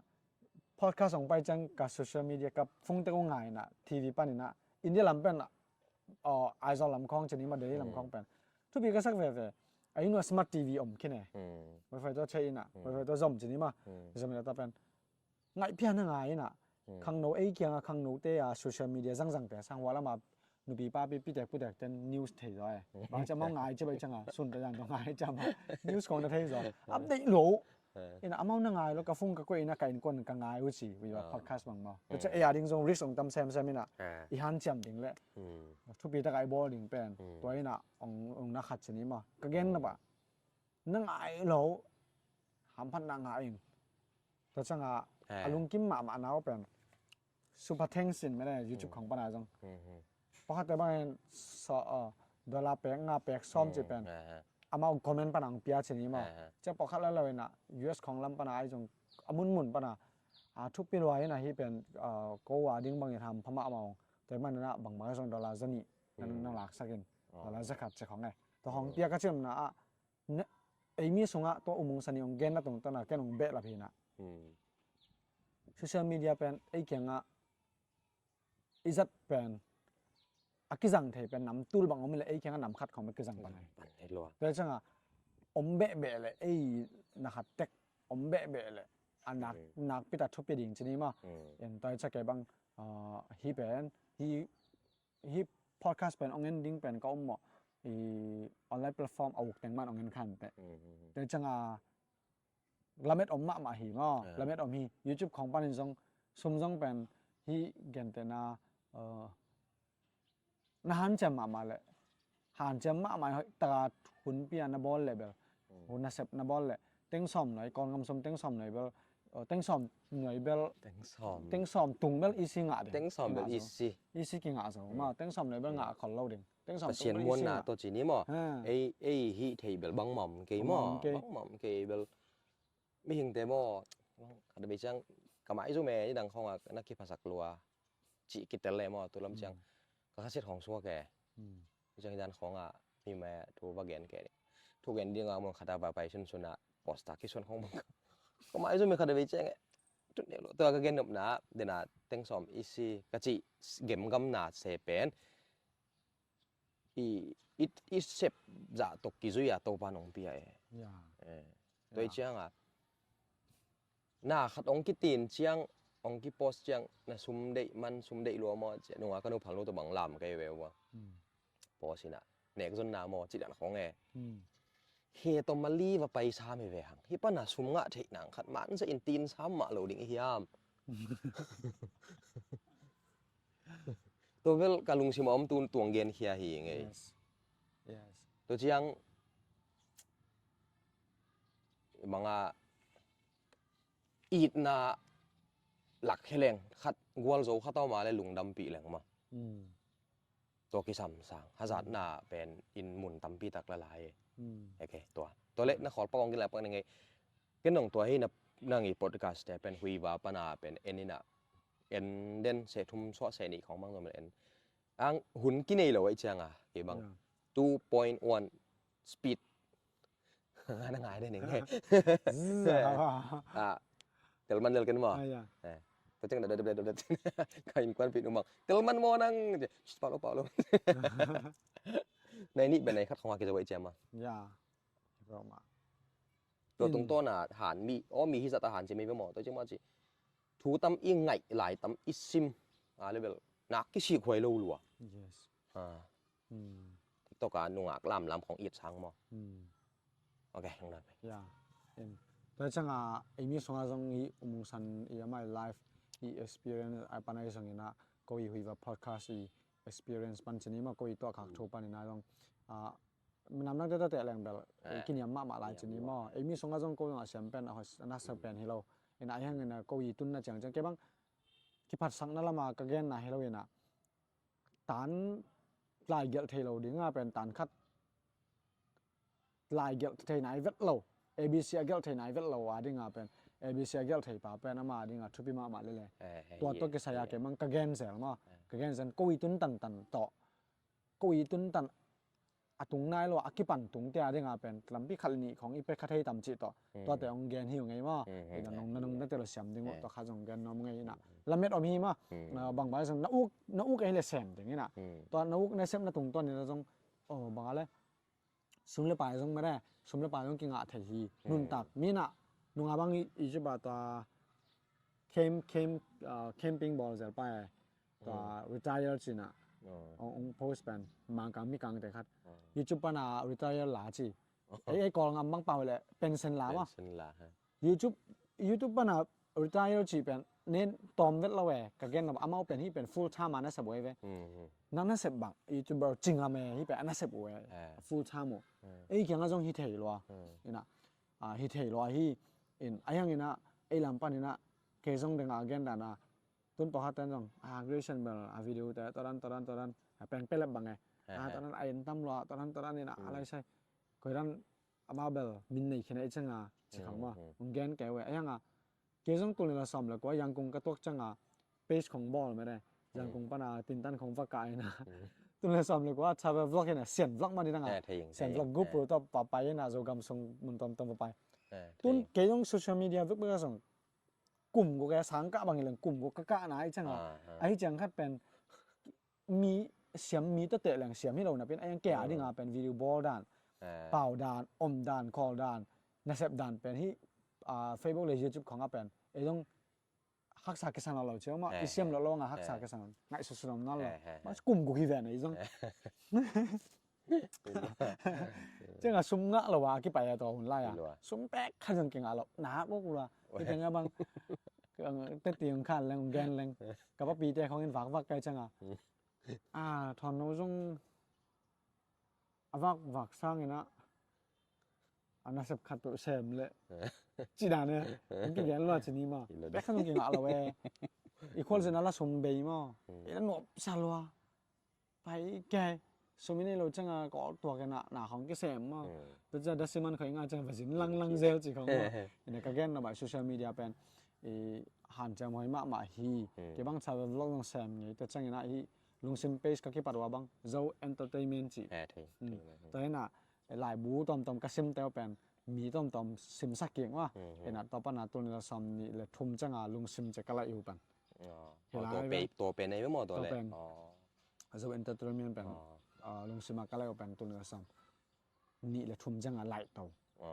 podcast hong pai ciang ka social media ka phungte kong ngai ina T V pan ina India lam pen Aizawl lam khawng cini ma Delhi lam khawng pen thupi ka sak veve. A inn ua smart T V om khin e. Wifi tua che ina wifi tua zom cini ma zom ina ta pen ngaih phian a ngai ina khangno ei kianga khangnote a social media zangzangte a sang hua lama nupi papi pitek putek ten news thei zaw e. Bang cia mau ngai cia bai cianga sunte dan tua ngai cia ma news kong na thei zaw update lo. Ina amau na ngai lo ka phung ka kuai ina ka innkuan ka ngai uh ci Viva podcast bang maw. Ka cia ei a ding zong risk ong tam semsem ina i hanciam ding le thupi taka i bawl ding pen tua ina ong na khat cini ma ka gen na bah na ngai lo hamphatna ngai in. Tua cianga a lungkim mahmah na uh pen Super Thanks in mene YouTube khong pana zong pawlkhatte bangin dollar pek nga pek sawm ci pen amau comment pana ang pia cini maw? Cia pawlkhat la lo ina U S khong lam pana ai zong a munmun pana a thupi lua ina hi pen ko a ding bangin hampha mahmah ong. Tua i manina bangbang zong dollar zanih na laksakin dollar zakhat ci khong e. Tua hong pia ka cimna ah ei mi sungah tua umung sani ong genna tungtana ken ong behlap hina. Social media pen ei kiangah i zat pen a kizang thei pen nam tul bang om le ei kiangah nam khat khawng kizang pan. Tua ciangah om behbeh le ei na khat tek om behbeh le a nak nak pita thupi ding cini ma. En tua ciangah kei bang hi pen hi hi podcast pen ong en ding pen ka um maw i online platform a uk teng man ong en khan te. Te ciangah lamet om mahmah hi maw lamet om hi YouTube khong panin zong sum zong pen hi gentena na hanciam mahmah le hanciam mahmah hoih taka hun pia na bawl le bel hun na sep na bawl le teng sawm nuai kawl ngam sum teng sawm nuai bel teng sawm nuai bel teng sawm tung bel isi ngah ding teng sawm bel isi isi kingah zo ma teng sawm nuai bel ngah khol lo ding teng sawm tung bel isi ngah. Pasian muanna tawh cini maw ei ei hih thei bel bangmah om kei maw bangmah om kei bel mihingte maw khat a bei ciang ka mai zu me ni dang khawngah na kiphasak lua cih kitel le maw tu lam ciang ka khasit khawng suak e. Ciang hi dan khawngah mi me thu va gen ke thu gen dinga mun khata va pai sunsunah posta kisuan khawng bang ka mai zu me khat a bei ciang e. Tut neu lo tua ka gen nopna dena teng sawm isi ka cih gemgamna se pen i i i sep zah tok kizui a Topa nong pia e. Tua i cianga na khat ong kitin ciang ong kipost ciang na sum deih man sum deih lua maw cia nunga ka nu phal nu tawh bang lam kei ve ua. Post ina nek zonna maw ci dan khong e. He tawh mali va pai sam hi ve hang hi pana sum ngah theih nang khat man sa in tin sam mah lo ding i hiam. Tua vel ka lungsim a om tun tuang gen khia hi ngei. Tua ciang manga itna lak kheleng khat gual zo khat awma le lungdampih leng ma. Tua kisam sang hazatna pen in mun tampi tak la lai. Eke tua tua le na khawl pakong gila pak nengei ken nong tua hi na nang i podcast te pen huiva pana pen en ina en den, seh thum suah seh nih khawng bang zong en. Ang hun kinei lo ahih cianga kei bang two point one speed. Nga na ngai den ing. Tel man lel ken maw. Tua ciang da da da da da. Ka innkuan pi numang tel man maw nang. Pau lo, pau lo. Nai nih bia nai khat khawng a kizo ahih ciama. Tua tungtawna han mi aw mi hi zat a han ci mei bia maw, tua ci maw ci. Thu tam i ngaih lai tam i sim a level nak kisik huai lo lua. TikTok a nungak lamlam khong it sang maw. Ok, nang dan pai. Tua cianga eimi sunga zong i umungsan i amai life i experience a pan ahi zongina ko i huiva podcast i experience pan cini maw, ko i tuah khak thu panina zong minam nang tete teh leng bel kiniam mahmah lai cini maw. Eimi sunga zong ko zong a siam pen a nasa pen hi lo. Ina ahi hangina ko i tunna ciangciang kei bang kiphatsakna lama ka genna hi lo ina tan lai gelh thei lo dinga pen tan khat lai gelh thei nai vet lo, A B C a gelh thei nai vet lo a dinga pen A B C a gelh thei pa pen ama dinga thupi mahmah lele. Tua tawh kisai a kei bang ka gen zel maw, ka gen zel ko i tun tantan tawh ko i tun tan a tung nai lo a kipan tungte a dinga pen lampi khat le nih khong i pek kha thei tam cih tawh tuate hong gen hi uh ngei maw. Ina nong na nong na te lo siam ding uh tawh kha zong gen nuam ngei ina lamet om hi maw. Bang bang zong na uk na uk ei le sem ding ina tua na uk na sem na tungtawn ina zong bang a le sum le pai zong mede sum le pai zong kingah thei hi nuntak mina nunga bang i ci ba tua camp camp camping bawl zel pai tua retire cina ong post pen Mangkang mi kangte khat YouTube pana retire la ci. Ei ei Kawl ngam bang pau le pension la ma YouTube YouTube pana retire ci pen nen tawm vet lo e ka gen lo amau pen hi pen full time a na sep uh e ve. Nang na sep bang YouTuber cingam e hi pen a na sep uh e full time uh. Ei kianga zong hi thei lua ina hi thei lua hi in a hiang ina ei lam pan ina kei zong denga a gen dana tun pawkhat ten zong a creation bel a video te toran toran toran a peng pelep bang e a toran a en tam lua toran toran ina a lai sai koiran ama bel min nei khina i changa ci khang ma ong gen kei we a hianga kei zong tul ni la sawm le kua Yangkung ka tuak changa page khong bawl mede Yangkung pana tintan khong va ka ina tul ni la sawm le kua travel vlog ina sian vlog mani danga sian vlog GoPro to papai ina Zogam sung mun tom tom papai tun kei zong social media vek vek a zong kum guk e sang kah bang i leng kum guk ka kah na i chang a ahi ciang khat pen mi siam mi tawh teh leng siam hi lo na pen a yang kei a dinga pen video bawl dan pau dan om dan call dan nasep dan pen hi Facebook le YouTube khong a pen ei zong haksa kisan lo cio ma i siam lo lo nga haksa kisan ngai su su nom na lo ma kum guk hi ve na i zong Ciang a sum ngah lo a kipai a tua hun lai a sum pek kha zong kingah lo na kok lua. Hi teng a bang teti hong khan leng hong gen leng ka papi te khong in vakvak kai ciang a a thawn no zong a vakvak sang in a a nasep khat peuh sem leh ci dan e hong kigen lua ci ni ma pek kha zong kingah lo e. I khual zin a la sum bei maw i la nuam sa lua. Pai kei sum i nei lo ciang a kawl tuak in a na khong kisem maw. Tua ciang dasiman khoi nga ciang va zin langlang zel ci khong maw. Ina ka gen na bai social media pen i hanciam hoi mahmah hi. Kei bang sa vlog zong sem ngei tua ciang ina i lungsim page ka kipat ua bang Zo Entertainment ci. Tua ina laibu tawmtawm ka sim teu pen mi tawmtawm simsak kik maw. Ina tua pan a tul ni la sawm nih le thum ciang a lungsim cia ka laih uh pen. Tua pen ei maw tua le. Zo Entertainment pen lungsima ka lai uh pen tul ni la sawm nih le thum ciang a laih to.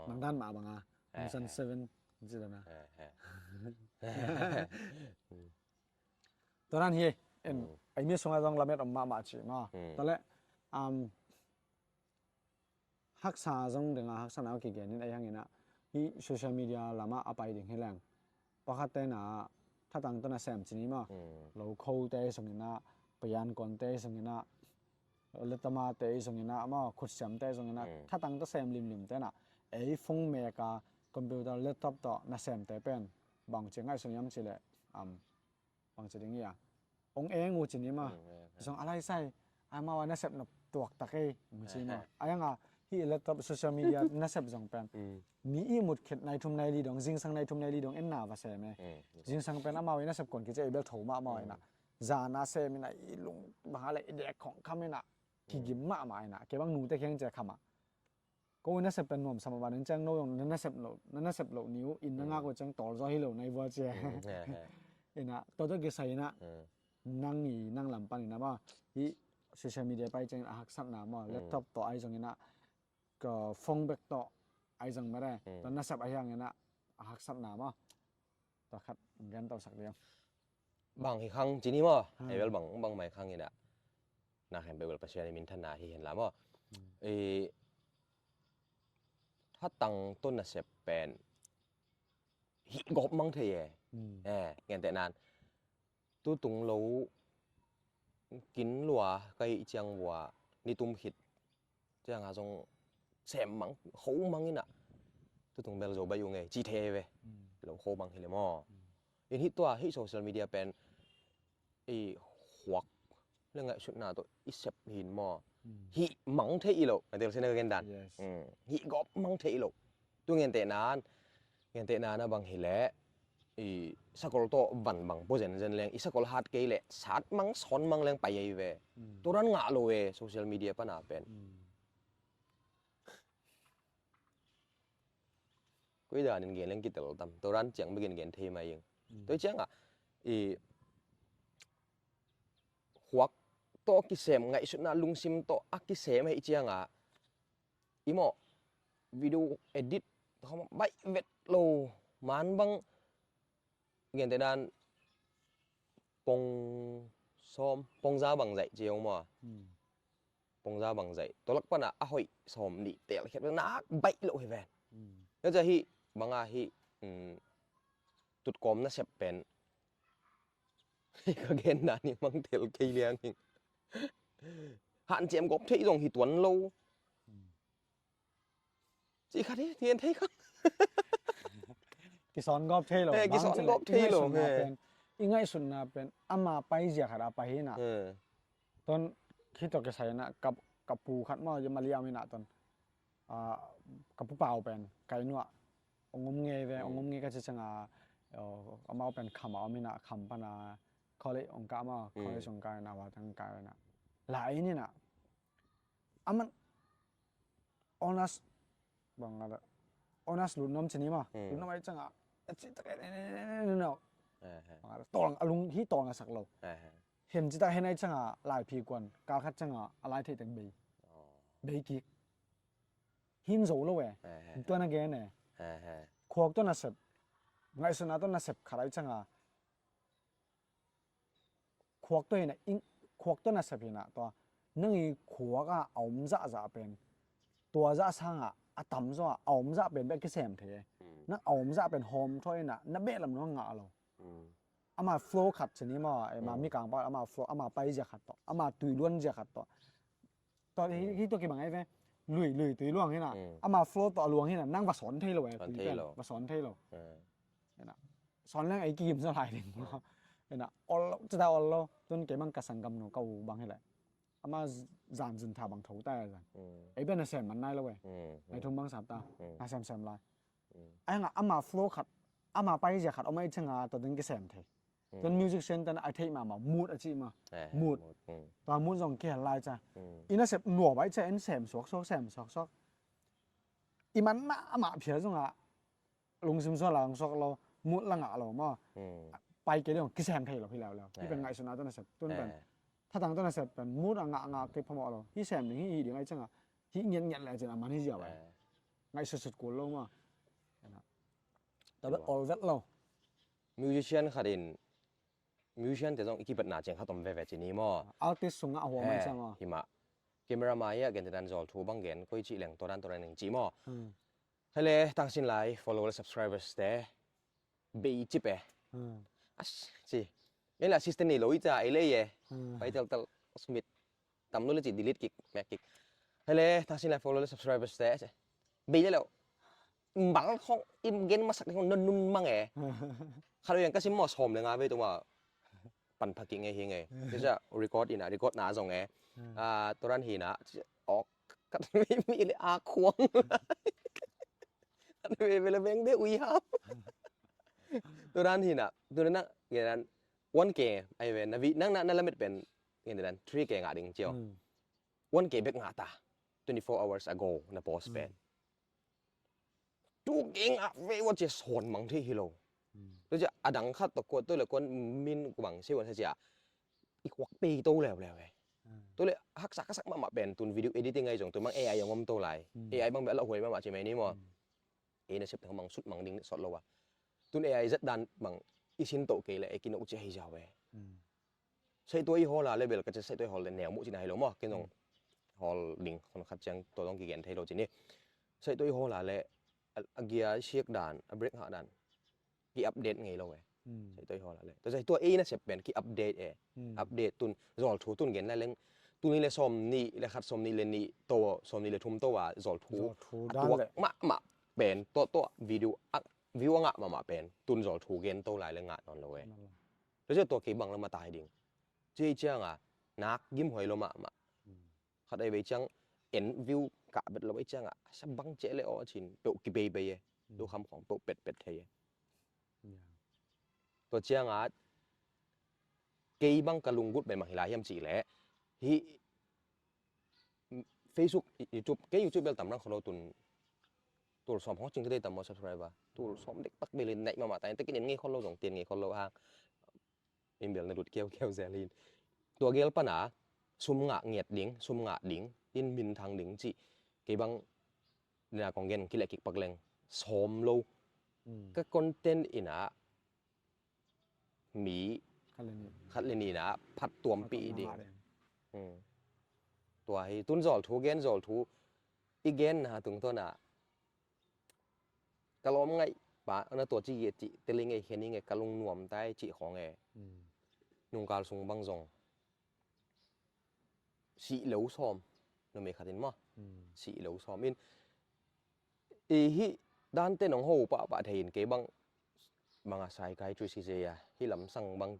Nang dan mah bang a lungsan seven ci dan a. Tua dan hi ei mi sung a zong lamet om mahmah ci maw. Tua le haksa zong dinga haksa nau kigen in a hiang ina hi social media lama a pai ding hi leng pakhat tena thatang tawh na sem ci ni maw. Lo kho te zong ina payan kon te zong ina letama te zong ina maw khutsiam te zong ina thatang tawh sem limlim tena ei phone mek a computer laptop tawh na sem te pen bang ci ngaihsun hiam ci leh bang ci ding hi a ong eng uh ci ni ma. Zong a lai sai a mau a nasep na tuak tak ei ong ci ma a yang a Hih laptop, social media nasep zong pen, mm, mi ihmut khit nai thum nai li dong, zingsang nai thum nai li dong en na va sem e. Mm. Zingsang pen amau i nasep kon kici ei bel tho mahmah, mm, ina. Zan a sem ina, i lung bang a le i dek khong kham ina, kigim mahmah ina. Kei bang nute kiang ci a kham a, ko i nasep pen nuamsa mahmah, ning ciang no zong na nasep loh, na nasep loh ni uh, inn na ngak uh ciang tawlzaw hi lo nai vua ci a. Mm, he, he. Ina, tua tawh kisai ina, mm, nang i, nang lam pan ina maw, hih social media pai ciang a haksatna maw, mm, laptop tawh ai zong ina, ka phone bek tawh ai zong mare, mm, tua nasep a hiang ina a haksatna maw. Tua khat gen tawh sak liang. Bang hi khang ci ni maw? Hmm. Ei bel bang, bang mai khang ina. Na khempeuh bel Pasian i minthanna hi hen la maw? Hmm. I, hatang tawh nasep pen hih gawp mang thei e. Hmm. Eh, gentehna in, tutung lo kin lua ka hih ciang vua, ni tum khit ciang a zong sem mang, kho mang ina. Tutung bel zo baih ung e, ci thei ve. Mm. Lo kho mang hi le maw. Mm. In hih tua, hih social media pen, i khuak le ngaihsutna tawh i sep hi in maw. Mm. Hih mang thei i lo, a tel sena ka gen dan. Yes. Mm. Hih gawp mang thei i lo. Tu gentehna in, gentehna na bang hi leh, i sakol tawh van bang pua zenzen leng, i sakol hat kei leh, sat mang, sawn mang leng pai ei ve. Mm. Tua dan ngah lo e, social media pan a pen. Mm. Koi dan in gen leng kitel tam, tua dan ciang bek in gen thei mai ing. Mm. Tua ciang a, i khuak tawh kisem, ngaihsutna lungsim tawh a kisem hi ciang a, i maw, video edit, baih vet lo, man bang, gentehna in, pong sawm, pong za bang zaih ci ung maw. Hmm. Pong za bang zaih. Tua lak pan a, a hoih sawm nih tel khiat nak baih lo hi ven. Hmm. Tua ciang hih, bang a hih, um, tutkawm nasep pen. Ka gen dan hi mang tel kei liang hi. Hanciam gawp thei zong hi tuan lo. Hmm. Ci khat hi, ti en thei khat. Kisawn gawp thei lo. Eh, kisawn gawp thei lo, i ngaihsutna pen, i ngaihsutna pen, ama paizia khat a pai hi na. Eh. Ton, khit tawh kisai na, ka, ka pu khat maw, Malaysia mi na ton. Ah, ka pu pau pen, kai nuah. Ong om ngei ve, ong om ngei ka ci ciang a, oh, amau pen kham a om hi na, kham pan a, college ong kah maw, college ong kah na, wa tang kah na. Lai ni na. Aman honest, bang a, honest lutnom ci ni maw. Hmm. Lutnom ai ciang a, a ci tak, no. Eh, eh. Bang a, tawng a lung hi tawng a sak lo. Eh, eh. Hen ci tak hen ai ciang a, lai phi kuan, kal khat ciang a, a lai thei teng bei. Oh. Bei kik. Him zo lo e. Eh, eh. Tua na gen e. Eh, eh. Khuak tawh nasep. Ngaihsutna tawh nasep khat ai ciang a, khuak tawh hi na, khuak tawh nasep hi na, tua nang i khuak a a om zahzah pen, tua zah sang a a tamzaw a a om zah pen bek kisem thei e. Hmm. Nang a om zah pen hawm thawh hi na, na beh lam nong ngah lo. Hmm. Ama flow khat ci ni maw, eh, ma, hmm, Mikang pa, ama flow, ama paizia khat tawh, ama tuiluanzia khat tawh. Tua hi, hmm, hi tua kibang ai ve. Lui, lui, tui luang hi na. Hmm. Ama flow tawh a luang hi na, nang va sawn thei lo e, va sawn thei lo. Hi na. Sawn leng ei kigim zaw lai ding. Hi na, ol lo, ci ta ol lo. Tun kei bang ka sanggamnu ka u bang hi leh. Ama z-, zan zun tha bang tho ta zan. Hmm. Ei bia na sem man nai lo e. Hmm. Nai thum bang sap ta. Hmm. Na sem sem lai. Hmm. Ai nga ama flow khat, ama paizia khat, om ai ciang a tua ding kisem thei. Hmm. Tua musician tan a theih mahmah, mood a cih mah. Eh, mood. Mood. Hmm. Tua mood zong kihel lai ca. Hmm. I nasep nuam ai ca, en sem suak suak, sem suak suak. I man mah, amah phial zong a, lungsim suak la, suak lo, mood la ngah lo maw. Hmm. Pai kei ding kisem thei lo, hi leuleu. Hi pen, eh, ngaihsutna tawh nasep. Tun pen. Eh. Thatang tawh nasep pen, mood a ngah ngah kei phamawh lo. Hi sem ding, hi, hi ding ai ciang a. Hi ngiat ngiat le cin a man hi ziau ai. Eh. Ngaihsutsut kul lo maw. Tua bek ol vet lo. Musician khat in, musician te zong i kipatna ciang khat om veve ci ni maw. Artist sungah a huam ai ciang maw. Hi mah. Camera mai ah gen te dan zawl thu bang gen, koi cih leng tua dan tua dan ning ci maw. Hmm. Hele, tangsin lai, follow le subscribers te. Bei cip e. Hmm. As, ci. Ei la assistant nei lo i ca, ei le i e. Hmm. Pai tel tel, smit. Tam lo le ci, delete kik, mek kik. Hele, tangsin lai follow le subscribers te, ci. Bei le lo. Mbal khong, im gen masak ding khong, non nun mang e. Khat lo yang ka sim maw sawm le nga ve tu ma. Pan pha kik nge hi nge. Ci sa record ina, record na zong e. Hmm. Ah, tua dan hi na, ci, ok. Khat veve le a khuang. Khat veve le veng de ui ham. Tu dan hi na, tu dan na, nge dan one K ai ve na vi nang na na limit pen nge dan three K ngah ding cio. Hmm. One K bek ngah ta. Twenty-four hours ago na post pen. Two K ngah ve ua cia sawn mang thei hi lo. Hmm. Tu cia a dang khat tawh kuat tu le kuan min ku bang sia wan sa cia. I khuak pei to leuleu e. Hmm. Tu le haksa ka sak mahmah pen tun video editing ai zong tu mang A I ang om to lai. Hmm. A I bang bel a huai mahmah ci mai ni maw. Hmm. Ei na sep teng mang sut mang ding sawt lo a. Tun A I zat dan bang i sin to kei le e kino cia hi zau e. Hmm. Saih tua i hawl a le bel ka cia saih tua i hawl le neu muh cina hi lo maw. Ken zong hawl ding khon khat ciang tua zong kigen thei lo cini. Saih tua i hawl a le a, a gia siak dan, a break hah dan. Ki update ngei lo e. Hmm. Saih tua i hawl a le. Tua saih tua ei na sep pen ki update e. Hmm. Update tun, zawl thu tun gen lai leng. Tuni le sawm nih, le khat sawm nih le nih, to, sawm nih le thum to a, zawl thu. Zawl thu a dan tuak le. Mahmah pen, to, to, video, a, view a ngah mahmah pen. Tun zawl thu gen to lai le ngah nawn lo e. Nawn lo. Tua ciang tua kei bang lam a tai ding. Ci ciang a, nak gim huai lo mahmah. Hmm. Khat ai vei ciang en view kah bet lo ai ciang a, sa bang ceh le aw cin, peuh kibeibei e. Hmm. Lu kham khong peuh petpet thei e. Yeah. Tua ciang a, kei bang ka lunggut pen bang hi lai hiam cih le, hi Facebook, YouTube, kei YouTube bel tam rang kholo tun, tul sawm hong cing tei tam maw subscriber. Tul sawm dek tak bel in naih mahmah ta in, tekin en ngei kholo zong, tien ngei kholo hang. In bel na lut kiaukiau zel hin. Tua gel pana sum ngah ngiat ding, sum ngah ding, in minthang ding cih. Kei bang na kong gen kileh kik pak leng sawm lo. Hmm. Ka content ina mi khat le nih, khat le nih na phat tuampih ding. Phat tuam ding. Hmm. Tua hi tun zawl thu gen zawl thu i gen na tungtawn a ka lawm ngaih pa na tua ci ge cih teli ngei hian i nge ka lung nuam tai cih khawng e. Hmm. Nungkal sung bang zong sih lo sawm numei khat in maw. Hmm. Sih lo sawm in i hih dante nong ho pahpah thei in kei bang bang a psychiatrist hi zei a hih lamsang bang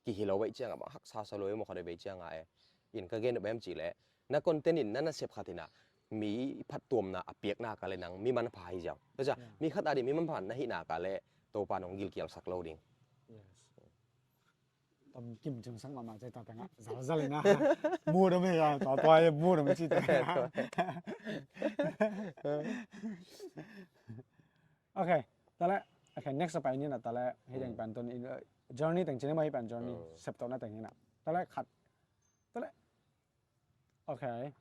kihi lo veih ciang a bang haksa sa lo e maw khat veih ciang a e. In ka gen up em cih leh na content in na nasep khat in a mi phattuamna a piakna ka le nang mi manpha hi ziau. Tua cia mi khat a dih mi manpha na hihna ka le Topa nong gilkial sak lo ding. Yes. Tom kim cing sak mahmah cai ta tengah zalzal ina. Mu dom ya, tua tua ya mu dom ci ta. Okay, tale. Okay, next apa ini na tale. Hideng pan tun in, uh, journey teng cini ma hi pan journey. Hmm. Sep tau na teng ina. Tale khat. Tale. Okay.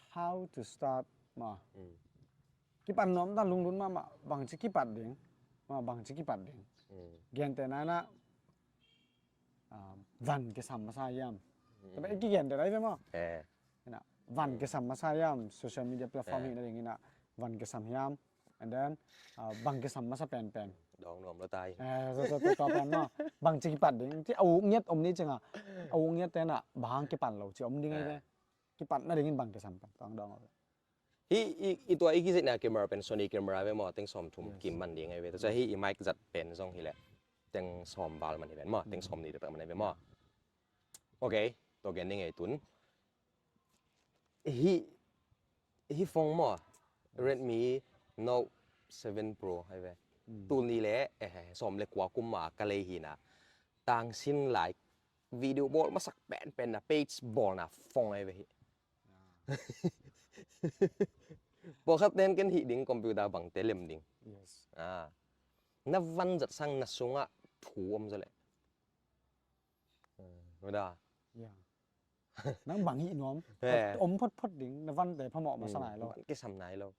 How to start ma. Hmm. Kipan nom ta lungdun ma ma bang ci kipat ding. Ma bang ci kipat ding. Hmm. Gente na na, ah, van kisam masa yam. Hmm. Tapi iki gente na ibe ma. Eh. Ina van kisam masa yam social media platform hi na ding ina van kisam yam. And then, uh, bang kisam masa penpen. Dong nuam lo tai. Eh, so, so, so, so, pen no. Bang ci kipat ding. Ci au ngiat om ni cinga. Au ngiat tena bang kipan lo ci om ding ai. Eh. Kipat na dingin bang kisam pen. Dong dong. Hi i, i tua i kizet na camera pen Sony camera ve mo teng som thum kim man ding ai ve. Tua hi i mic zat pen zong hi le. Teng som bal man hi pen mo. Teng som ni de pen man ai ve mo. Okay. Tua gen ni ngai tun. Hi, hi phone maw, Redmi Note seven Pro hai ve. Hmm. Tuni le, eh, sawm le kua kum ma ka lei hi na. Tang sin lai video bawl masak penpen na page bawl na phone hai ve hi. Ah. Pawlkhat ten ken hih ding computer bang te lem ding. Yes. Ah. Na van zat sang na sungah thu om zaw le. Hmm, mada. Ya. Nang bang hih nuam. Eh. Om phot phot ding, na vante phamawh masa nai lo. Van kisam nai lo.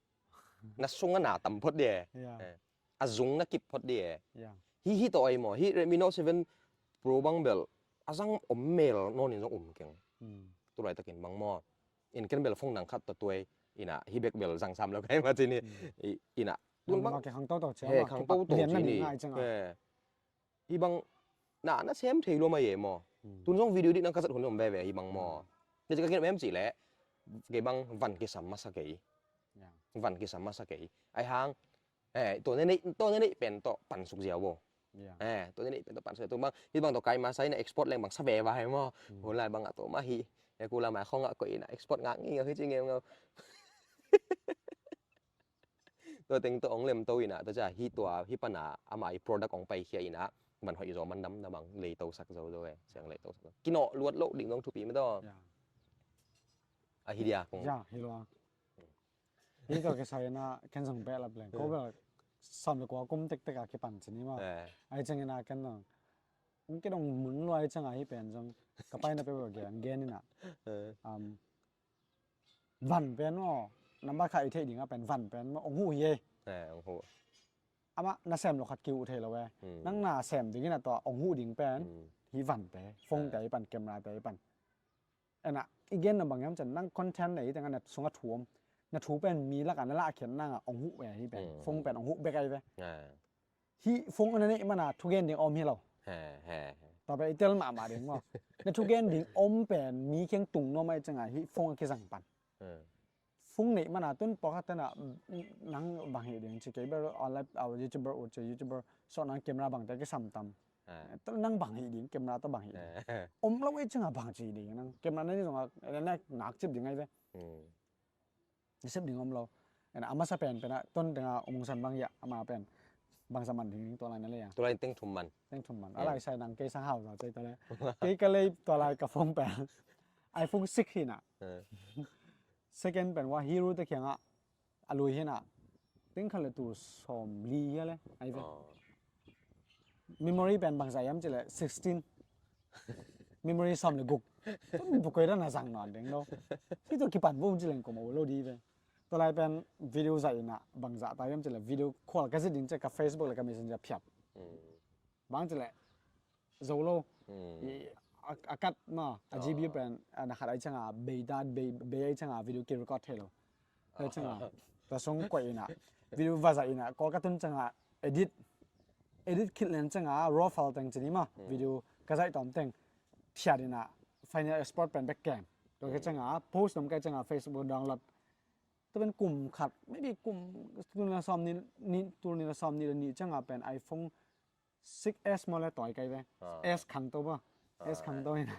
Na sung a na tam phot dia. Ya. Eh. A zung na kip phot dia. Ya. Hi hi to ai mo. Hi Redmi Note seven Pro bang bel. A zang om mel non in zong um keng. Hmm. Tu lai takin bang mo. In ken bel phone nang khat to tuai. Ina hi bek bel zang sam lo kai ma cini. Hmm. I, ina. Tun bang. Nang ma ke khang to to cia. He, ma khang to to cini. Ngai cenga. He. Hi bang na na sem thei lo mai e maw. Hmm. Tun zong video dih nang ka zat hun om veve hi bang maw. Hmm. Ni ka gen em cih leh kei bang van kisam masa kei. Ya. Van kisam masa kei. Ai hang, eh, to ne nei, to ne nei pen to pan suk ziau bo. Ya. Eh, to ne nei pen to pan suk ziau. Tun bang, hi bang to kai masa ina export leng bang sa veva hi maw. Hmm. Hun lai bang a to ma hi. E ku la mai khong a ko ina export ngak ngi ngak hi ci ngeu ngeu. Tua teng tawh hong lemto inah, tua ciah hih tua hih pana ama i product hong paikhia inah, man hoih zaw man dam na bang leitosak zo zo e, siang leitosak zo. Kinawh luat loh ding zong thupi mah tawh. Ya. Ahi dia kong. Ya, hi lua. Hih tua kisai inah ken zong behlap leng. Ko bel sawm le kua kum tektek a kipan cin hi maw. Eh. Ahi ciang inah ken zong. Hong kidong mun lua ahi ciang a hih pen zong. Ka paina peuh gen gen inah. Eh. Um, van pen maw, nambat khat i theih ding a pen van pen maw, hong huh hi ei. Eh, hong huh. Amah na sem lo khat kihuh thei lo e. Hmm. Nang na sem ding in a tua hong huh ding pen, hmm, hi van te, phone te, eh, hi pan, camera te hi pan. Ena, i gen na bang hiam cian, nang content nei teng a na sungah thu om. Na thu pen mi lakah na lahkhiat nang a hong huh e hi pen. Hmm. Phone pen hong huh bek ahi ve. Eh. Hih phone a na neih mana thugen ding om hi lo. He, he, he. Tua pen i tel mahmah ding maw. Na thugen ding om pen mi kiang tung nuam ahih ciangin hih phone a kizang pan. Hmm. Phone neih mana tun pawlkhat tena nang bang hi ding ci kei ber online, uh, YouTuber ut ci YouTuber sawh nang camera bang te kisam tam. He. Nang bang hi ding camera tawh bang hi ding. He. Om lo ahih ciangin bang ci ding nang camera na ni zong a na nak cip ding ahi ve. Hmm. Sep ding om lo. Ena, a masa pen, pen a, ton tenga umungsan bang ya, ama pen. Bangsa man ding, tua lai na le ya. Tua lai teng thum man. Teng thum man. Hmm. A lai sai nang kei sang hau za, tua lai. Kei ka lei tua lai ka phone pen. iPhone six hi na. Hmm. Second pen, wa Hero te kiang a, a lui hi na. Teng khat le tul sawm li hi a le, ai ve. Oh. Memory pen bangzah hiam cih leh sixteen. Memory sawm le guk. Tun bukoi dan a zang nawn ding lo. Hih tua kipan bum cih leng kong lo ding ve. Tua lai pen video zah in a bangzah ta hiam cih leh video call ka zit ding ciang ka Facebook le ka Messenger phiat. Hmm. Bang cih leh zo lo. Hmm. I, a, a kat ma, a GB pen, a na khat ai ciang a, bei ta, bei, bei ai ciang a video ki record thei lo. Ai ciang a, ta song koih in a, video va zah in a, call ka tun ciang a, edit. Edit khit lian ciang a, raw file teng ci ni ma, hmm, video ka zaih tawm teng. Thiat in a, final export pen bek kem. Tua ka ciang a, post dom ka ciang a, Facebook download. Tua pen kum khat, maybe kum, tul nih le sawm nih, nih, tul nih le sawm nih le nih ciang a pen iPhone six S maw le tawi kai ve. Ah. S khangto ba. Ah. S khangto hi na.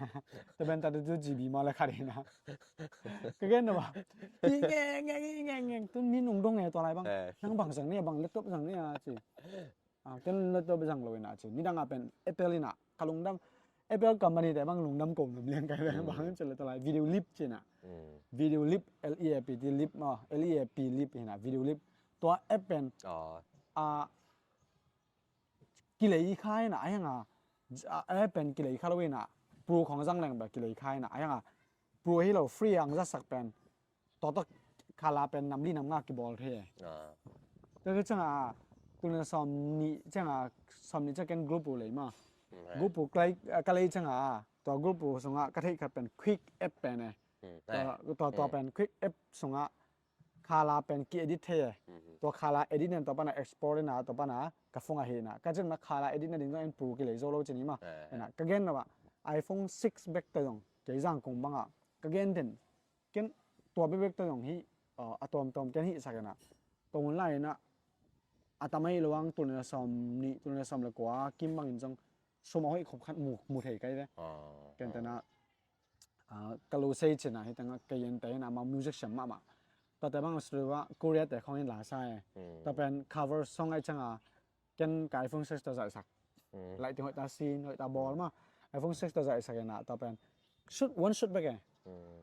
Tua pen ta tu GB maw le khat hi na. Ka gen na ba. I ngeng, ngeng, i ngeng, ngeng. Tun mi nung dong e tua lai bang. Eh. Nang bang zang ni a bang laptop zang ni a ci. Ah, ken laptop zang lo hi na ci. Nidang a pen Apple hi na. Ka lungdam. Apple company te bang lungdam ko nam liang kai ve. Hmm. Bang ci le tua lai video lip ci na. Hmm. Video lip, L E A P T lip maw. L E A P lip hi na. Video lip. Tua app pen. Oh. Ah, kilei kha hi na, a hiang a, a, a pen kilei kha lo hi na, pro khong zang leng bel kilei kha hi na, a hiang a, pro hi lo free ang zasak pen, tua tua khala pen nam li nam nga kibawl thei. Ah. Tua ka ciang a, tul nih le sawm nih ciang a, sawm nih ciang ken group u lei ma. Hmm, eh. Group u ka lei, ka lei ciang a, tua group u sung a, ka theih khat pen quick app pen e. Hmm, tua, eh, tua, tua, hmm, pen quick app sung a, khala pen ki-edit thei e. Mhm. Tua khala edit nen tua pana export ina, tua pana ka phone a hi na. Ka cin na khala edit na ding zong en pro kilei zo lo cin hi ma. Eh, eh. Ena, ka gen na ba, iPhone six bek ta zong, kei zang kong bang a. Ka gen den, ken tua bek bek ta zong hi, uh, a tuam tuam ken hi sak ena. Tua mun lai ena, a tam ahi lo ang tul nih le sawm nih, tul nih le sawm le kua, kim bangin zong, sum a hoih khop khat mu, mu thei kai ve. Ah, ken tena, ah, ah, ka lo sei cin a, hi teng a, kei en te in a, ma music siam mahmah. Tua te bang studio a, Korea te khong in la sa e. Hmm. Tua pen cover song ai ciang a, ken ka iPhone six tua zaihsak. Hmm. Lai ting hoih ta sin, hoih ta bawl ma. iPhone six tua zaihsak in a, tua pen shoot, one shoot bek e. Hmm.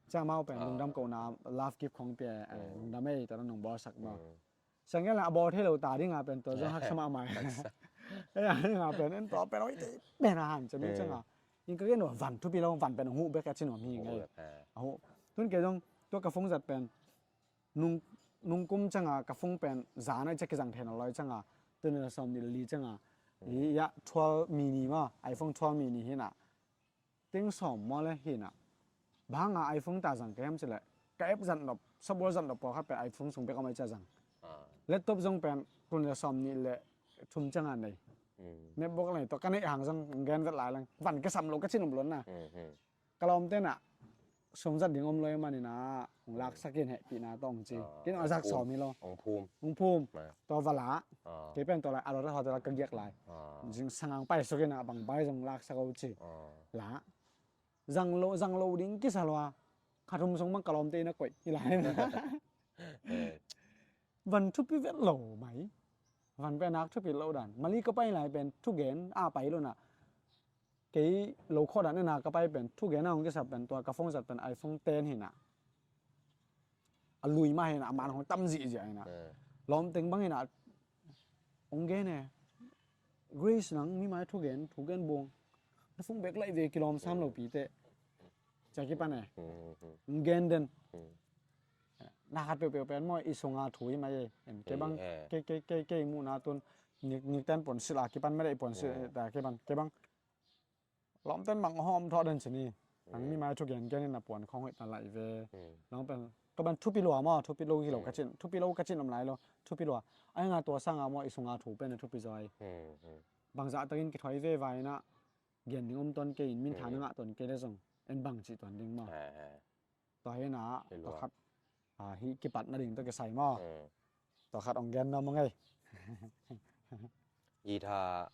Ciang mau pen, ah, lungdam ko na, love gift khong pia, eh, hmm, lungdam e, tua nong bawlsak ma. Hmm. Siang gen la a bawl thei lo ta ding a pen tua zong haksa mahmah. Haksa. Eh, a ding a pen en tua pen oi te pen a han ciam ciang a. In ka gen van thupi lo van pen hong huh bek a ci nuam hi ngei. Hong huh bek, eh. A huh. Tun kei zong tua ka phone zat pen nung, nung kum ciang a ka phone pen zan a i ciak kizang thei nawn lo i ciang a. Tul nih le sawm nih le li ciang a. Hmm. I ya twelve mini ma, iPhone twelve mini hi na. Teng sawm maw le hi na. Bang a iPhone ta zang ka hiam ci le. Ka app zat nop, software zat nop pawlkhat pen iPhone sung bek a om ai cia zang. Ah. Laptop zong pen tul nih le sawm nih le thum ciang a nei. Hmm. MacBook nei tua ka neih hang zong gen vet lai leng. Van ka sam lo ka ci nop lo na. Hmm, hmm. Ka lawmte na sum zat ding om lo i man in a hong laksak in hehpihna tawh hong ci. Ah, kin a zak sawm hi lo. Hong phum. Hong phum. Ah. Tua va la. Ah. Kei pen tua lai a lo ta hotel a ka giak lai. Ah. Zing sangang pai suk in a bang bai zong laksak o ci. Ah. La. Zang lo, zang lo ding kisa lo a. Kha thum sung bang ka lawmte in a koih. Hi lai. Van thupi vet lo mai. Van pen nak thupi lo dan. Mali ka pai lai pen thugen a pai lo na. Kei lo khawh dan ena ka pai pen thugen a hong kisap pen tua ka phone zat pen iPhone ten hi na. A lui mah hi na, a man hong tam zihziah hi na. Lawmteng bang hi na. Hong gen e. Grace, nang mi mai thugen, thugen buang. Na phone bek laih ve, kilawm sam lo pi teh. Cia kipan e. Hong gen den. Na khat peuhpeuh pen maw, i sunga thu hi mai e. Kei bang, kei, kei, kei, kei muhna tun. Ngik, ngik ten puan silh a kipan mede i puan silh ta kipan. Kei bang. Lawmten mang hawm thawh den cini. Nang mi mai thugen gen in a puan khawng hoih ta laih ve. Lawmpen. Ka ban thupi lua maw, thupi lo hi lo ka cin. Thupi lo ka cin om lai lo. Thupi lua. Ai nga tua sanga maw, i sunga thu pen a thupi zaw ai. Bangzah takin kithuai ve vai na. Gen ding om tuan kei in, min tha na ngah tuan kei le zong. En bang cih tuan ding maw. Tua hi na, tua khat, a, hih kipatna ding tawh kisai maw. Tua khat hong gen nuam ung ei. Guitar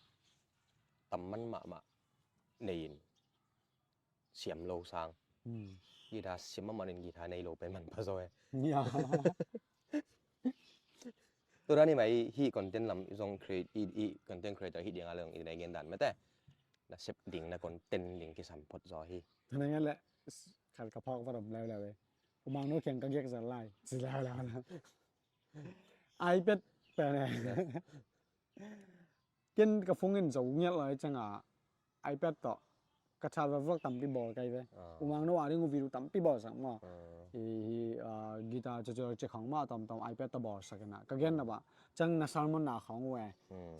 tam man mahmah nei in siam lo sang. Guitar siam mahmah in guitar nei lo pen man pha zaw e. Tua dan hi mai, hih content lam i zong create, i, i content creator hih ding a leng i na i gen dan mete. Na sep ding, na content ding kisam phot zaw hi. Tua na ngen le, khat ka phawk va dom leuleu e. U Mang No kiang ka giak zal lai. Ci leuleu la. iPad pen e. Ken ka phone in zo ngiat lai cianga iPad tawh ka chat va vlog tampi bawl kai ve. U Mang No a ding uh video tampi bawlsak maw. Hi, hi, guitar cucu ci khawng mah tawmtawm iPad tawh bawlsak ina. Ka gen na bah ciang na sermon na khawng uh e.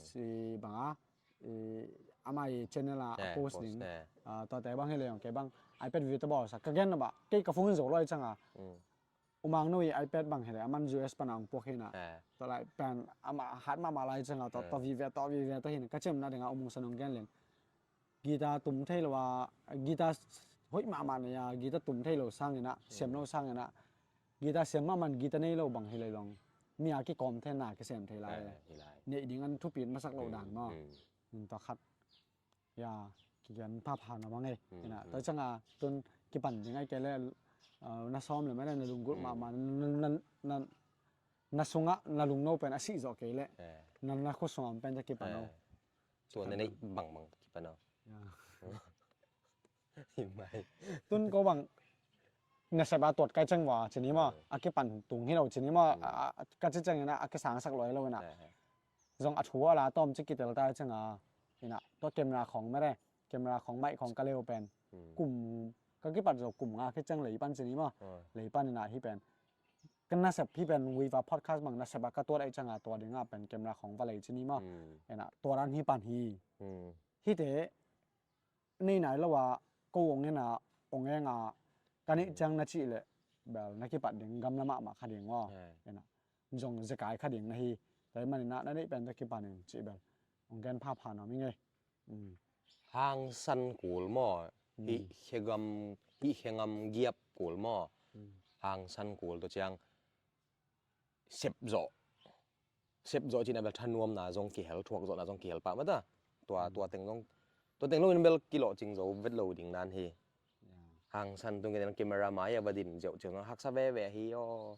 Si banga ama i channel a post ding. Tuate bang hi le yong kei bang iPad video tawh bawlsak. Ka gen na bah kei ka phone in zo lai cianga. U Mang No i iPad bang hi le, aman U S pan a hong puak hi na. Tua lai pen, amah hat mahmah lai cianga, tua, tua vive, tua vive, tua hi na. Ka cimna dinga U Mung San hong gen leng. Guitar tum thei lo a, guitar hoih mahmah nei a, guitar tum thei lo sang ina, siam lo sang ina. Guitar siam mahmah guitar nei lo bang hi le long. Mi a kikawm thei na, kisem thei lai. Neih ding an thupi masak lo dan maw. Tua khat. Ya, kigen phapha na mang e. Ina, tua cianga tun kipan ding ai kei le, na sawm le mai le na lunggulh mahmah, na, na, na, na sunga na lungno pen a sih zawh kei le. Na, na khut sunga om pen ta kipan o. Tua na neih bangbang kipan o. Ya. Hi mai. Tun ko bang nasep a tuat kai ciang va cini maw, a kipan tung hi lo cini maw, a, a, ka ci ciang ina, a kisangsak lo hi lo ina. Zong a thu a la tawm ci kitel ta cianga ina, tua camera khawng mete, camera khawng mic khawng ka leu pen. Kum, ka kipat zo kum nga khi ciang lei pan cini maw. Lei pan ina hi pen. Ka nasep hi pen Viva Podcast bang nasep a ka tuat ai cianga tua dinga pen camera khawng va lei cini maw. Ina, tua dan hi pan hi. Hite, nei nai lo a, ko ong ena, ong enga, ka neih ciang na cih leh, bel, na kipat ding, gamla mahmah kha ding aw. Ena, zong zekai kha ding na hi, tua hi manin na, na neih pen tua kipan in cih bel, ong gen phapha nuam ing ei. Hangsan kul maw, hih khegam, hih khengam giap kul maw, hangsan kul tua ciang, sep zawh. Sep zawh cih na bel thanuamna zong kihel, thuak zawhna zong kihel pah mata. Tua, tua teng zong, tua teng lo in bel kilawhcing zo vet lo ding nan hi. Hangsan tung kei camera mai a va din ziauh ciang haksa veve hi aw.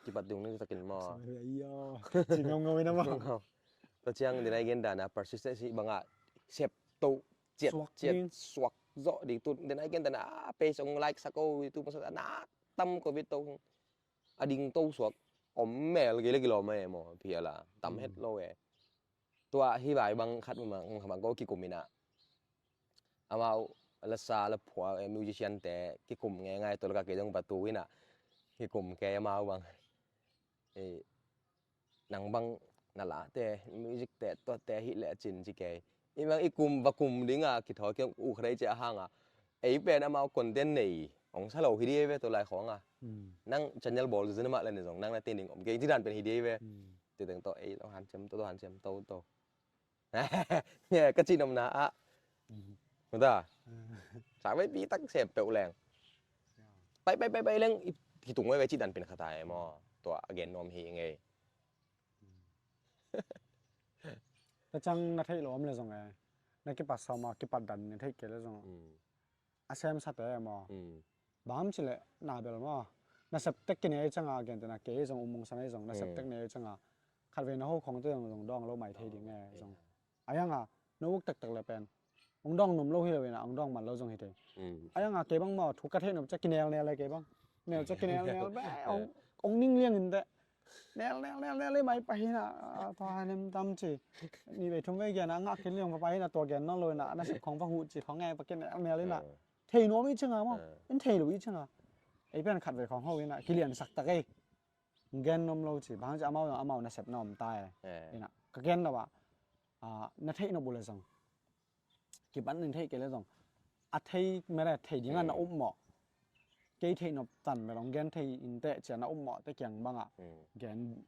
Kipat dung ni takin maw. Haksa veve hi aw. Ci ngaungau ina maw. Tua ciang din ai gen dana persistence banga sep to ciat, suak ciat ding. Suak zawh ding tu din ai gen dana page ong like sak o tu masa na tam covid to. A ding to suak om mel kei le kilawm e maw, phi a la tam het lo e. Tua hi vai bang khat mah bang ko kikum ina. Amau lasa la phua, eh, musician te kikum nge ngai tol ka kei dong patu ina. Kikum kei amau bang. Eh, nang bang na late, music te, tuate hi le cin ci kei. I bang i kum va kum dinga kithawi kiang u kharei cia hanga. Ei pen amau content nei ong sa lo hi di ve tua lai khawng a. Nang channel bawl zin mah le ne zong nang na tin ding om kei ci dan pen hi di ve. Ti teng to ei lo han cem to, to han cem to to. Ka ci nom na a. Mata. Sa vei pi tak sem peuh leng. Pai, pai, pai, pai leng i kitung vei vei ci dan pen khata e maw. Tua a gen nuam hi ngei. Ta ciang na theih lo om le zong e. Na kipat sawma kipat dan na theih kei le zong. A semsate e maw. Bang ci le na bel maw. nasep tek kinei cianga, gentehna kei zong, U Mung San ahi zong nasep tek nei cianga, khatvei na ho khawngte zong, zong dawng lo mai thei ding e zong. Ahi hanga na uk tektek le pen hong dawng nuam lo hi lo ina, hong dawng man lo zong hi thei. Ahi hanga kei bang maw, thu ka theih nop ciah kinelnel e kei bang. Nel ciah kinelnel be, hong, hong ning liang in teh. Nel, nel, nel, nel, mai pah hi na, a, tua nem tam ci. Ni vei thum vei gen a ngah khin liang pah hi na, tua gen nawn lo ina, nasep khawng va huh ci khawng e, va kinelnel ina. Thei nuam i cianga maw, in thei lo i cianga. Ei pen khatvei khawng ho ina, kiliansak tak ei. Gen nuam lo ci, bang ci amau, amau nasepna om ta e. Ina, ka gen lo a, a, na theih nop uh le zong. Kipan in theih kei le zong. A thei mele thei dinga na um mawh. Kei theih nop tan mel hong gen thei in teh cia na um mawh te kiang banga. Gen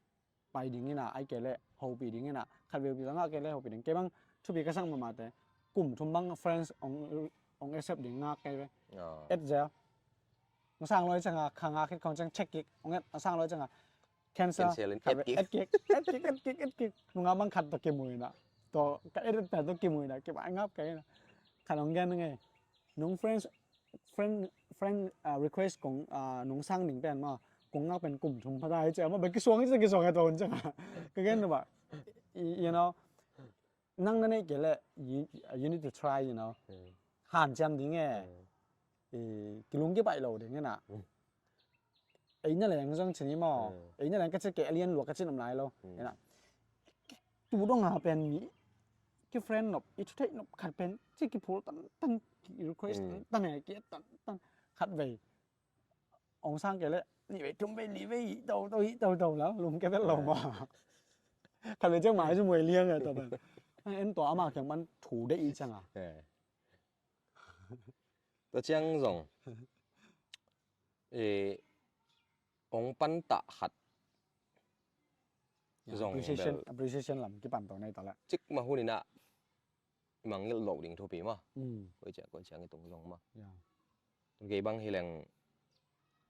pai ding ina, ai kei le hopih ding ina. Khatvei pi zanga kei le hopih ding. Kei bang thupi ka sang mahmah te. Kum thum bang friends hong, hong accept ding ngak kei ve. Et zel. Hong sang lo i cianga, kha nga khit khawng ciang check kik, hong et, hong sang lo i cianga. Cancel. Cancel in khat et kik. Et kik, et kik, et kik, et kik. Nunga bang khat tawh kimu ina. Tua ka et et pen tawh kimu ina, kibai ngap kei ina. Khat hong gen ngei. Nung friends, friend, friend, ah, request kong, ah, nung sang ding pen maw. Kong ngak pen kum thum pha ta i cianga maw, bai kisuang i cianga, kisuang e tua hun cianga. Ka gen na ba. You know, nang na neih kei leh, you, you need to try, you know. Hanciam ding e. Kilung kibaih lo ding ina. Ei na leng zong cin hi maw. Ei na leng ka ci kei a lian lua ka cin om lai lo. Ina. Tu dong a pen mi ki friend nop, i thu theih nop khat pen ci kiphul tan tan, ki request tan tan e, ki et tan tan. Khatvei hong sang kei leh, nih vei thum vei li vei, to to hi to to la, lum ke vet lo maw. Khatvei ciang mai cu muai liang e, to pen. En tua ama kiang man thu deih i cianga. Tua ciang zong, eh, hong pan tah khat zong appreciation, bel appreciation lam kipan to nei ta leh. Cik mah hun ina, i mangngilh loh ding thupi maw. Koi ciang, koi ciang i tung zong maw. Tun kei bang hi leng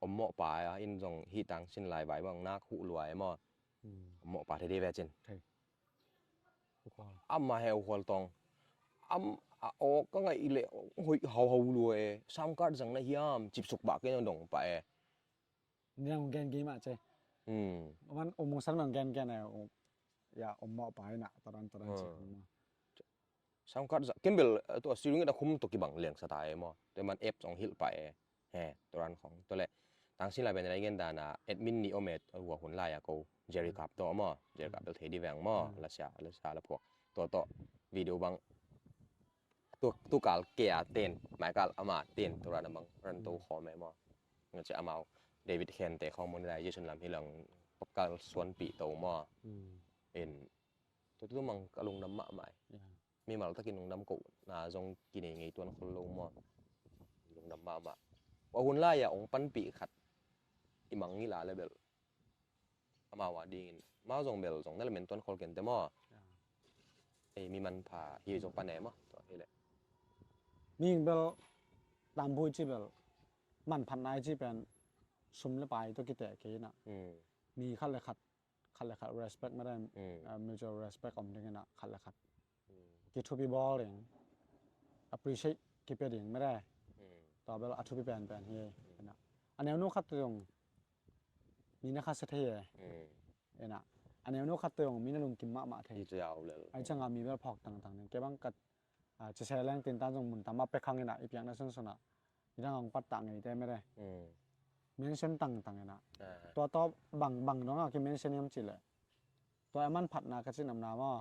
om mawh pa a, in zong hi tangsin lai vai bang nak huh luai maw. Om mawh pa thei dih ve cin. Ama he uh hual tawng. Am, a aw ka ngaih leh hoih hauhau lua e. Sound card zang na hiam, cipsuk bah kei na dong pah e. Niang gen game ah ce. Oman omong san nang gen gen e. Ya, om mawh pa ina, taran taran ci. Sound card zah kembel, eh, tua studio ngit a khum tua kibang liang sa ta e maw. Tua man apps ong hilh pa e. He, tua ran khong. Tua le, tangsin lai ben lai gen dana, admin ni om e, hua hun lai a ko, Jerry Kap to maw, Jerry Kap bel thei di veng maw, la sia, la sia la phuak. Tua to, video bang, tu, tu kal kei a ten, mai kal ama ten, tua ran a bang, ran to khawm e maw. Nga cia amau, David Khen te khawm monetization lam hi lang, pakal suan pi to maw. In, tua tu mang ka lungdam mahmah e. Mimal takin lungdam kohna zong kinei ngei tuan khol lo maw. Lungdam mahmah. A hun lai-a ong panpih khat i mangngilh a le bel amau a dingin, amau zong bel zong na lamen tuan khol kente maw. Ei mi manpha hi zong pan e maw. Tua hi le. Mi bel tampui ci bel manphatna i ci pen sum le pai tawh kiteh kei ina. Mi khat le khat khat le khat respect mah dai, mutual respect om ding ina, khat le khat kithupi bawl ding, appreciate kipia ding mah dai. Tua bel a thupi penpen hi ina. A neunu khat tawh zong mi na khasia thei e ina. A neunu khat tawh zong mi na lungkim mahmah thei. Ai cianga mi bel phawk tangtang ding. Kei bang kat A, ci se leng tintan zong mun tam a pek hang ina, i piakna sunsun a. I dang hong pattah ngeite mede. Mention tangtang ina. Tua tawh bang, bang dong a ki mention hiam cih leh, tua a manphatna ka cih namna maw.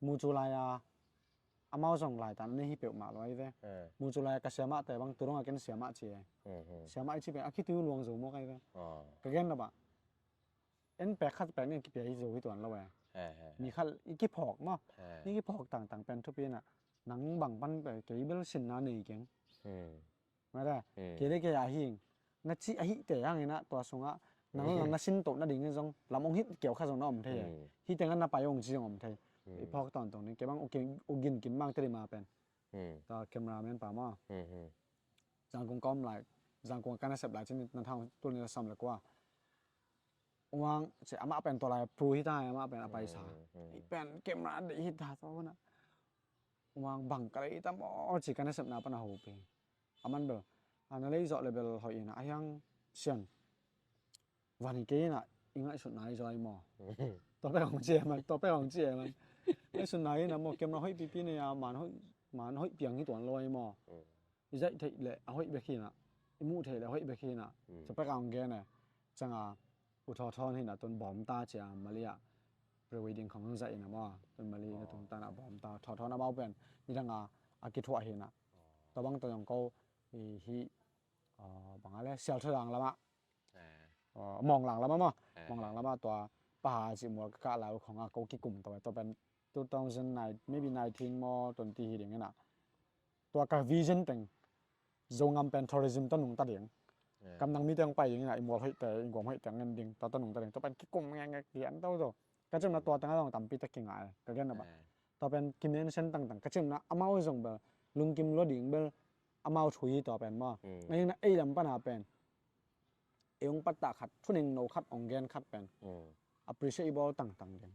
Mu cu lai a, amau zong laitan a nei hi peuhmah lo ahi ve. Mu cu lai a ka siamahte bang tu dong a ken siamah ci e. Siamah i cih pen a khitui uh luang zo mawk ahi ve. Ka gen lo bah. En pek khat pek nih kipia hi zo hi tuan lo e. Mi khat i kiphawk maw. I kiphawk tangtang pen thupi ina. Nang bang pan pek kei bel sinna nei keng. Mada kei le kei a hing. Na cih a hihte hang ina tua sungah nang, nang na sin toh nading in zong lam ong hih keu kha zong na om thei e. Hih tengah na pai ong ci zong om thei. I phawk tawntung ding kei bang u gin kim mang teri ma pen. Tua cameraman pa maw. Zangkung ka om lai, Zangkung a ka nasep lai cin na thang tul ni la sam le kua. Uang, ci amah pen tua lai pru hi ta, amah pen a paisa. I pen camera deih hi ta tua na. Uang bang ka lei tam aw ci ka nasepna pan a ho pi. A man bel, a na lei zawh le bel hoih ina a hiang sian. van hi kei inah i ngaihsutna i zaw hi maw? Tua pek hong ci e man, tua pek hong ci e man. Ngaihsutna inah maw, camera hoih pipi nei a, man hoih, man hoih piang hi tuan lo hi maw? I zaih theih leh a hoih bek hi inah, i muh theih leh a hoih bek hi inah. Tua pek a hong gen e. Ciang a U Thaw Thawn hi inah tun bawm ta ci a, Mali ah pre-wedding khong hong zaih inah maw, tun Mali na tung ta inah bawm ta, Thaw Thawn amau pen nidang a a kithuah hi inah. Tua bang tawh zong ko i hi, bang a le, Sialthadrang lamah, Mawnglang lamah maw, Mawnglang lamah tua Paha Cih Mual ka kah lai uh khong a ko kikum to e. Tua pen two thousand nine, maybe nineteen maw, twenty hi ding inah. Tua ka vision teng, Zogam pen tourism tawh nungta ding. Kam dang mite hong pai ding inah, i mual hoihte, i guam hoihte hong en ding, tua tawh nungta ding. Tua pen kikum ngekngek, kian toto. Ka cimna tua tengah zong tampi tak kingah e, ka gen a bah. Tua pen kimention tangtang, ka cimna amau zong bel lungkim lua ding bel amau thu hi tua pen maw. Ahi inah ei lam pana pen ei hong pattah khat, thuningno khat hong gen khat pen appreciate i bawl tangtang ding.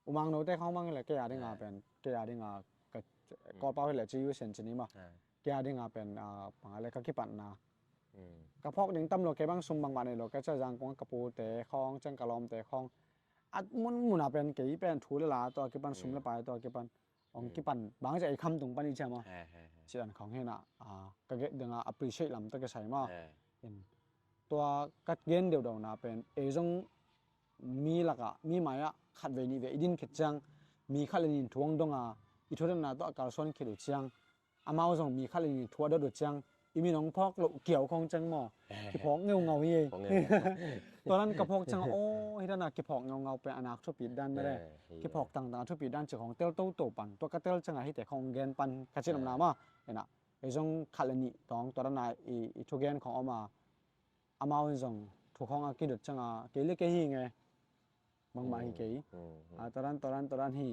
U Mangno te khong mang hileh kei a dinga pen, kei a dinga ka Kawlpau hileh ci U S N ci ni maw. Kei a dinga pen, bang a le, ka kipatna, ka phawk ding tam lo, kei bang sum bangmah nei lo, ka cia Zangkong ka pute khong, ciang ka lawmte khong, a mun mun a pen kei pen thu le la tawh a kipan, sum le pai tawh a kipan, hong kipan, bang cia ei kham tung pan i cia maw. Cian khong hi inah ka gen dinga appreciate lam tawh kisai maw. Tua ka gen deuhdeuhna pen ei zong mi lakah, mi mai-ah khatvei nihvei i din khit ciang, mi khat le nih in thu hong dong a, i thudotna tawh a kalsuan khit uh ciang, amau zong mi khat le nih in thu a dot uh ciang, i min hong phawk loh kiau khong ciang maw, kiphawk ngeungau hi. Tua dan ka phawk ciang, aw, hi dan a kiphawk ngeungau pen a nak thupit dan mah le, kiphawk tangtang a thupit dan ci khong tel toto pan, tua ka tel ciang a hite khong gen pan ka cin omna maw. Inah ei zong khat le nih tawng tua dan a i, i thugen khong om a, amau in zong thu khong a kidot ciang a, kei le kei hi nge, bangmah hi kei. Tua dan, tua dan, tua dan hi.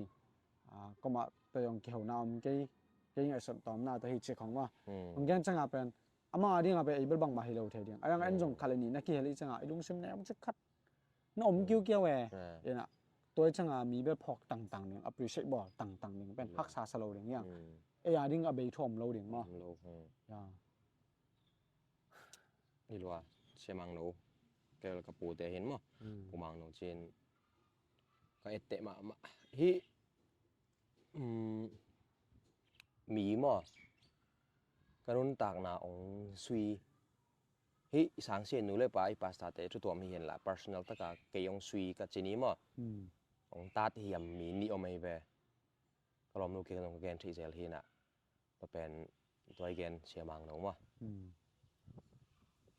Komah tua zong kihona om kei, kei ngaihsut tawmna tua hi ci khong maw. Hong gen ciang a pen amau a ding a pen ei bel bangmah hi lo thei ding. A dang en zong khat le nih na kihel i ciang a i lungsim na om cik khat na om kiukiau e. Inah tua i ciang a mi bel phawk tangtang ding, appreciate bawl tangtang ding pen haksa sa lo ding hiang. Ei a ding a bei thu om lo ding maw. Hi lua, Sia Mangno, kei ka pute hin maw. Pu Mangno cin ka etteh mahmah hi. Mi maw, ka nuntakna hong sui hi. I sangsia nu le pa, i pastor te thu tuam hi hen la, personal taka kei hong sui ka ci ni maw. Hong tat hiam mi nih om ahi ve. Ka lawmnu kei ka zong ka gen thei zel hi inah. Tua pen tua i gen Sia Mangno maw.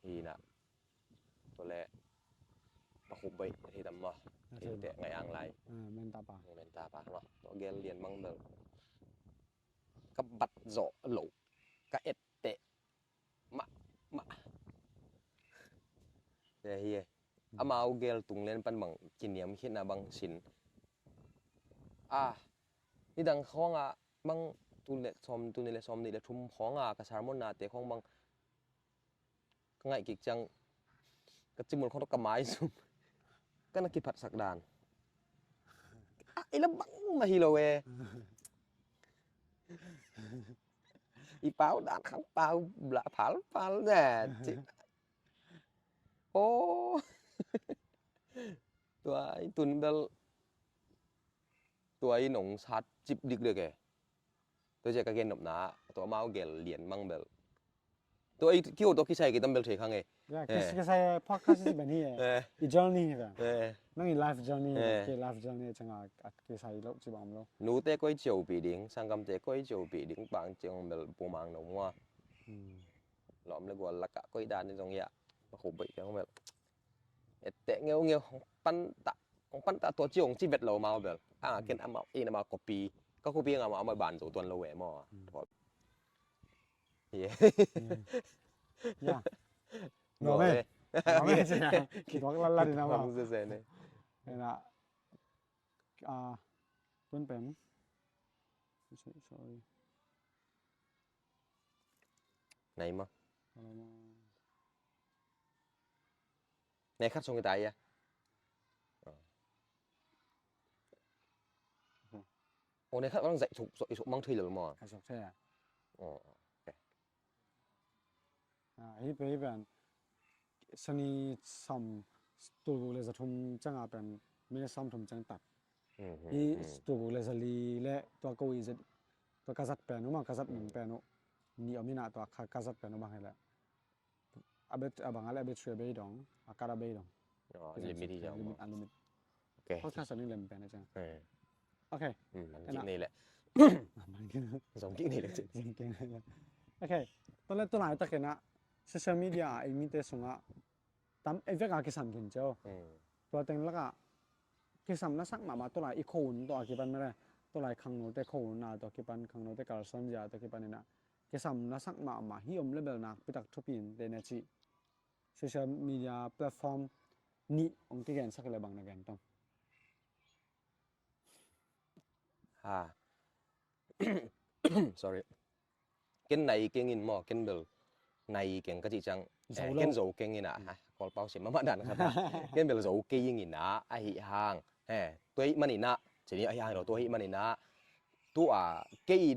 Hi inah. Tua le Pa Khup Baih hi tam maw. Hi te ngaih ang lai. Menta pa. Menta pa maw. Tua gel lian mang bel ka bat zawh lo, ka etteh mahmah. Te hi e. Amau gel tung len pan bang kiniam khitna bang sin. A, nidang khawngah bang tu le sawm, tu ni le sawm nih le thum khawngah ka sermon nate khawng bang ka ngaih kik ciang ka cimul khawng tawh ka maizum ka na kiphatsak dan. A, i la bang mah hi lo e. I pau dan khang pau blah phalphal ne. Aw. Tua i tun bel tua i nong sat cip dikdek e. Tua cia ka gen nopna tua amau gel lian mang bel. Tua i kiho tua kisai kitam bel thei khang e. Ya, kis-, kisai podcast is ben hi e. I journey hi ve. Nang i life journey hi ve. Ki life journey changa a kisai lo ci bang om lo. Nute koi ciopih ding, sanggamte koi ciopih ding, bang ciang bel Pu Mangno mua. Lawm le gual lakah koi dan in zong ya. Pa Khup Baih ciang bel etteh ngeungeu, hong pantah, hong pantah tua ci hong ci vet lo mau bel. A, ken amau in amau kopi, ka kopi nga amau amau ban zo tuan lo ve maw. Ya. No me. No me. Kituak lalal in amau. Ena, a, tun pen. Sorry. Nai ma. Nai khat song kita ya. O, nai khat orang zai suk, suk, suk mang thui lo mo. Ai suk thei a. O, ok. A, hi pe hi pen. Sani sam tulguk le zathum ciangah pen minute sawmthum ciang tat. Hi tulguk le zali le tua ko i zat, tua ka zat pen uh mah, ka zat mun pen uh nih om inah, tua ka, ka zat pen uh bang hileh a bet, a bang a le a bet a bei dong, a kat a bei dong. Limit hi dong. Limit, a limit. Podcast a ning lem pen a ciang. Ok. Zong kik nei le. Zong kik nei le. Ok. Tua le tua laitak inah social media a ei mite sungah tam ei vek a kisam khin cio. Tua teng lakah kisam na sak mahmah tua lai i kho un tua kipan mele, tua lai khangnote kho un a tua kipan, khangnote kalsuan zia tua kipan inah kisam na sak mahmah hi om le bel nakpitak thupi in te na cih social media platform nih hong kigensak le bang na gen tong? Ha. Sorry. Ken nai keng in maw, ken bel nai keng ka cih ciang, ken zo keng in ah, Kawlpau sim mahmah dan khat ah, ken bel zo keng in ah, ahi hang, tua ahih man inah, cini ahi hang lo, tua ahih man inah, tua kei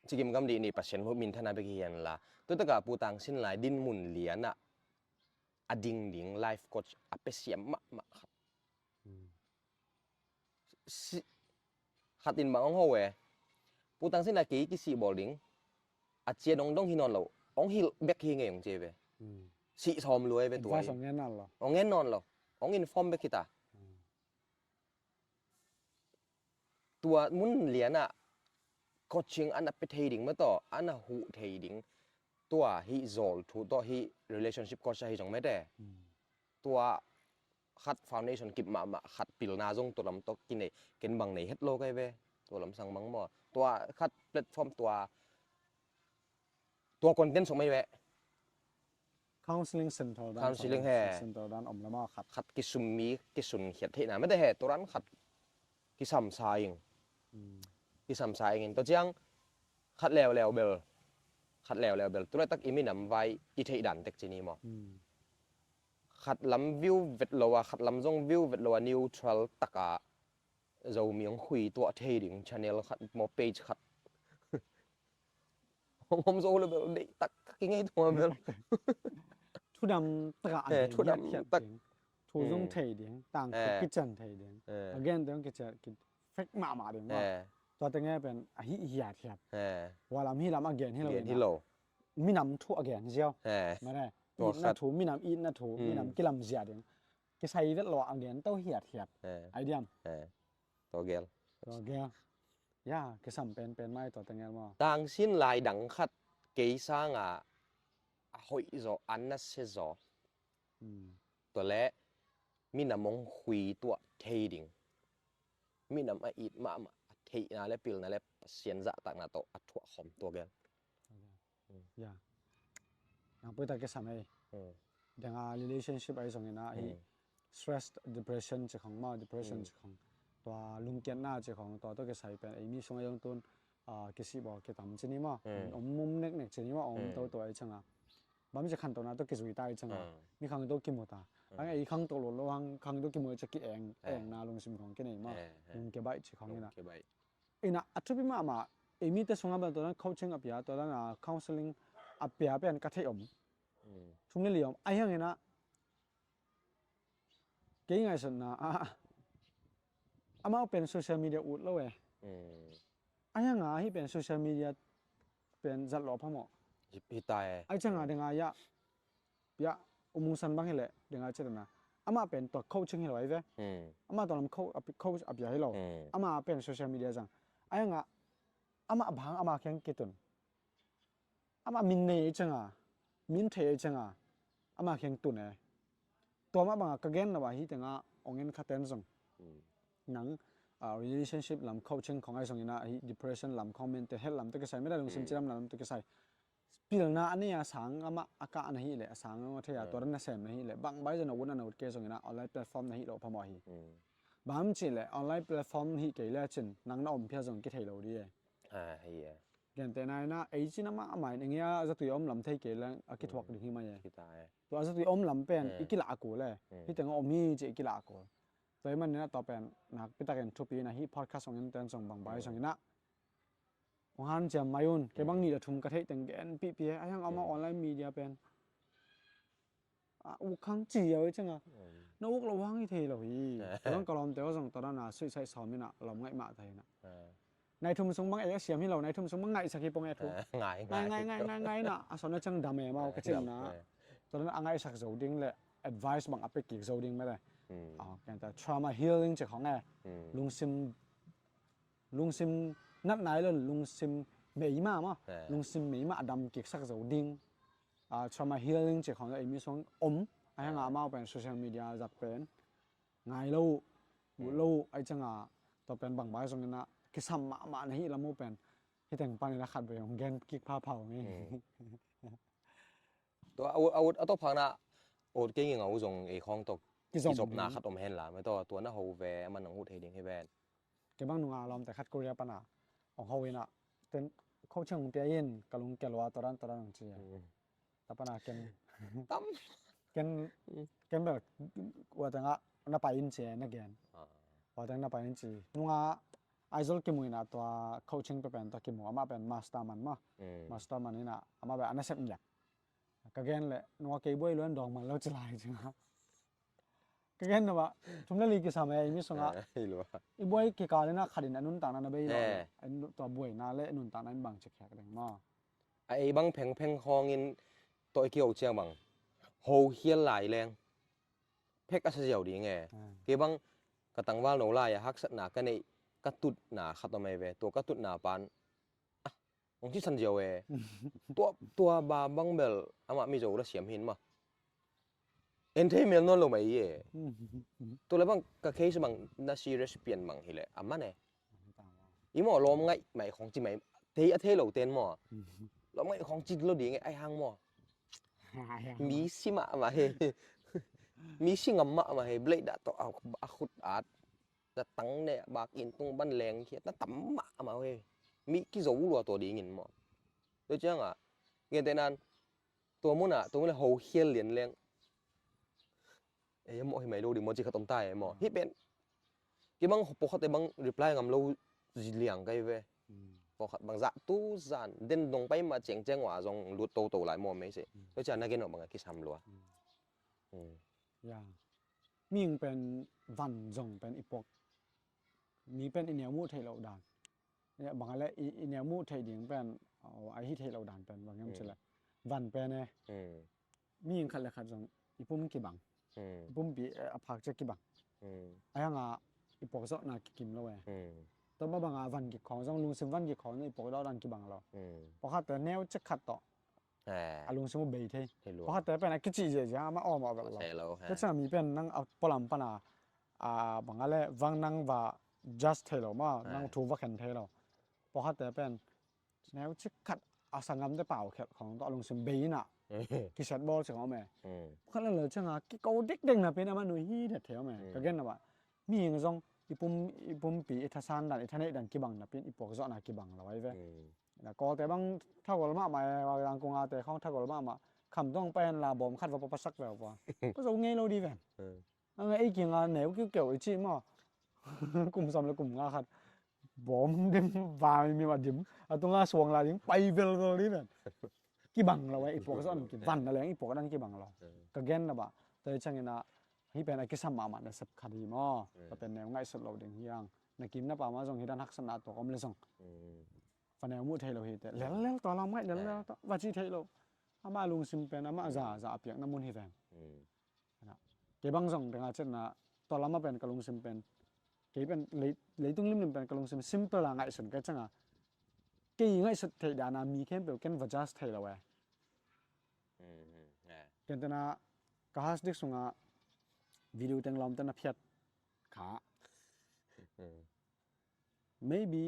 cikim kam dih ni Pasian hopih minthanna bek hi hen la, tu takah Pu Tang Sin Lai dinmun lianah a ding ding life coach a pia siam mahmah khat. Khat in bang hong ho e, Pu Tang Sin Lai kei kisih bawl ding a cia dongdong hi nawn lo, hong hilh bek hi ngei hong ci ve. Sih sawm lua e ve tua hi. Advice hong ngen nawn lo. Hong ngen nawn lo. Hong inform bek hi ta. Tua mun lianah coaching ana pe thei ding mah tawh, ana huh thei ding, tua hih zawl thu tawh hih relationship coach ahi zong mete. Tua khat foundation kip mahmah, khat pilna zong tua lam tawh kinei, ken bang nei het lo kai ve. Tua lam sang bang maw. Tua khat platform tua tua content sung mai ve. Counseling center dan, counseling he center dan om lama khat, khat kisum mi kisun khiat theihna mete he, tua dan khat kisamsa ing. Kisamsa ing in tua ciang khat leuleu bel, khat leuleu bel tu laitak i minam vai i theih dan tek cini maw. Khat lam view vet lo a, khat lam zong view vet lo a, neutral taka Zomi hong khui tuah thei ding channel khat maw, page khat. Hong om zo le bel deih tak ka kingei tua bel. Thudam taka a gen thudam hiat hiat tak ding. Thu zong thei ding, tang thu kician thei ding. A gen te hong kician ki fek mahmah ding maw. Tua te nge pen a hih hiat hiat. Hua lam hih lam a gen hi lo. Minam thu a gen ziau. Mare. Itna thu, minam itna thu, minam kilam zia ding. Kisai vet lo a gen to hiat hiat. Ai diam. Tua gel. Ya, kisam penpen mai tua tengel maw. Tangsin lai dang khat kei sanga a hoih zaw, a nasia zaw. Tua le minam hong khui tuah thei ding. Minam a it mahmah a theihna le pilna le Pasian zahtakna tawh a thuah khawm tua gel. Ya. Nang puita kisam ei. Denga relationship ai zongin a hi stress, depression ci khong maw, depression ci khong. Tua lungkiatna ci khong, tua tua kisai pen ei mi sung ai zong tun kisih bawl kitam cini maw. Om mum neknek cini maw, om toto ai canga. Bam ci khantohna tua kizui ta ai canga. Mi khang tua kimu ta. Ang ei khang tua lo lo hang khang tua kimu ai ci ki eng, engna lungsim khong kinei maw. Lungkia baih ci khong ina. Ina a thupi mahmah, ei mite sungah bel tua dan coaching a pia, tua dan a counseling a pia pen ka theih om. Thum le li om. Ahi hangin ah kei ngaihsutna ah amau pen social media ut lo e. Ahi hanga hih pen social media pen zat lo phamawh. Hi ta e. Ai canga denga ya pia umungsan bang hileh denga cetana. Amah pen tua coaching hi lo ai ve. Amah tua lam coach a pia hi lo. Amah pen social media zang. Ai hanga amah bang amah kheng kitun. Amah min nei ai canga, min thei ai canga amah kheng tun e. Tua mah banga ka gen lo a hi tenga ong en khaten zong. Nang relationship lam coaching khong ai zongin a hi depression lam khong, mental health lam te kisai, meda lungsim cilam lam te kisai. Pilna a nei a sang amah a kah na hi leh, a sang amah thei a tua dan na sem na hi leh, bang bai zong na ut na ut kei zongin a online platform na hi lo phamawh hi. Bang cih leh online platform hi kei le cin nang na om phia zong kithei lo di e. Gente na ina ei cin amah amah in eng ia zatui om lam thei kei le a kithuak ding hi mai e. Tua zatui om lam pen i kilah a kul e. Hi teng a om hi ci i kilah a kul. Tua i man ina tua pen nakpitakin thupi na hi podcast ong en ten zong bang bai zongin a Hong hanciam mai un, kei bang nih le thum ka theih teng gen pihpih e, a hiang a online media pen. a uk khang ci a oi cianga. Na uk lo hang hi thei lo hi. Tua dan ka lawmte aw zong tua dan a suicide sawm ina lawm ngaih mah ta hi na. Nai thum sung bang ei a siam hi lo, nai thum sung bang ngaihsak hi pong e thu. Ngai ngai ngai ngai ngai na a sawm na ciang dam e mau ka cin na. Tua dan a ngaihsak zo ding le advice bang a pek kik zo ding mete. Trauma healing ci khong e. Lungsim lungsim nat nai lo lungsim meima ma lungsim meima a dam kiksak zo ding. Trauma healing ci khong ei mi sung om a hanga mau pen social media zat pen ngai lo uh, uh lo uh ai cianga tua pen bangbai zong ina kisam mahmah na hi lam uh pen hiteng pan ina khat vei hong gen kik phaphau ngei. Tua a ut a tawphakna ut kei ngingau zong ei khawng tawh kizopna khat om hen la mai tawh tua na ho ve a man nong ut hei ding hi ven. Kei bang nunga lawmte khat Korea pana ong ho ina ten coaching ong pia in ka lung kelua toran toran ong ci. Ta pana ken tam ken ken bel ua tanga na pai in ci na gen. Ua tanga na pai in ci nunga Aizawl kimu ina tua coaching pe pen tua kimu ama pen master man ma. Master man ina ama pen ana sep nyak. Ka gen le nua kei buai luan dawng man lo ci lai ci nga. Ka gen na ba thum le li kisam e i mi sunga. I buai kikal ina khat in a nuntakna na bei lo. Tua buaina le nuntakna in bang ci khiak deng maw? A ei bang phengpheng khawngin tawh i kiho ciang bang ho khial lai leng phek a sa ziau ding e. Kei bang ka tangval no lai a haksatna ka neih ka tutna khat om ei ve tua ka tutna pan ong ci san ziau e. Tua tua ba bang bel amah mizo la siam hin ma. En thei mel nawn lo mai e. Tua le bang ka case bang na serious pian bang hi le a man e. I maw lawm ngaih mai khong ci mai thei a thei lo ten maw. Lawm ngaih khong ci lo ding e ai hang maw. Mi si mahmah he. Mi si ngam mahmah he blade dah tawh a khut at. Na tang ne bak in tung ban leng khiat na tam mahmah he. Mi kizo lua tua dingin maw. Tua cianga gentehnan tua muna tua muna ho khial lian leng. Ei a mawh hi mai lo ding maw ci khat om ta e maw hi pen. Kei bang pawlkhat e bang reply ngam lo zi liang kai ve. Pawlkhat bang zah tu zan den dong pai ma cengceng wa zong lut toto lai maw mei se. Tua cianga na gen awh bang a kisam lua. Ya. Mihing pen van zong pen i puak mi pen i neu muh theih loh dan. Bang a le i neu muh theih ding pen a hi theih loh dan pen bang hiam cileh van pen e. Mihing khat le khat zong i pum kibang. I pumpi a phak cia kibang. A hanga i puak zawhna kikim lo e. Tua ma banga van kik khawng zong lungsim van kik khawng zong i puak zawh dan kibang lo. Pawlkhatte neu cik khat tawh a lungsim uh bei thei. Pawlkhatte pen a kici ziahziah amah awm awh velh lo. Tua ciang mi pen nang a pualam pana bang a le vang nang va judge thei lo ma nang thu va khen thei lo. Pawlkhatte pen neu cik khat a sangamte pau khelh khawng tawh a lungsim bei inah kisiat bawl cik awm e. Pawlkhat le lo cianga kiko dekdek na pen amah nui hi det thei awm e. Ka gen na bah mihing zong i pum i pumpi i thasan dan i thaneih dan kibang na pen i puak zawhna kibang lo ai ve. Kawlte bang thagol mahmah e, wa dang kungate khawng thagol mahmah. Kham dong pen la bawm khat va papasak veu pua. Pazo ngei lo di ven. Anga ei kinga neu kiukeu i cih maw. Kum sawm le kum nga khat bawm dim va mi ma dim a tunga suang la ding pai velvel di ven. Kibang lo e i puak zawh dan kivan na leng i puak dan kibang lo. Ka gen na bah tua i ciangina hi pen a kisam mahmah na sep khat hi maw. Ka pen neu ngaihsut lo ding hiang na kim na pama zong hi dan haksatna tuak om le zong. Faneu muh thei lo hi te lellel tua lam ngaih lellel tua va ci thei lo. Amah lungsim pen amah za za a piakna mun hi ven. Kei bang zong danga cetna tua lama pen ka lungsim pen kei pen leitung limlim pen ka lungsim simple a ngaihsun kai canga kei ngaihsut theih dana mi khempeuh ken va judge thei lo e. Ken tena ka hard disk sunga video teng lawmte na phiat kha. Maybe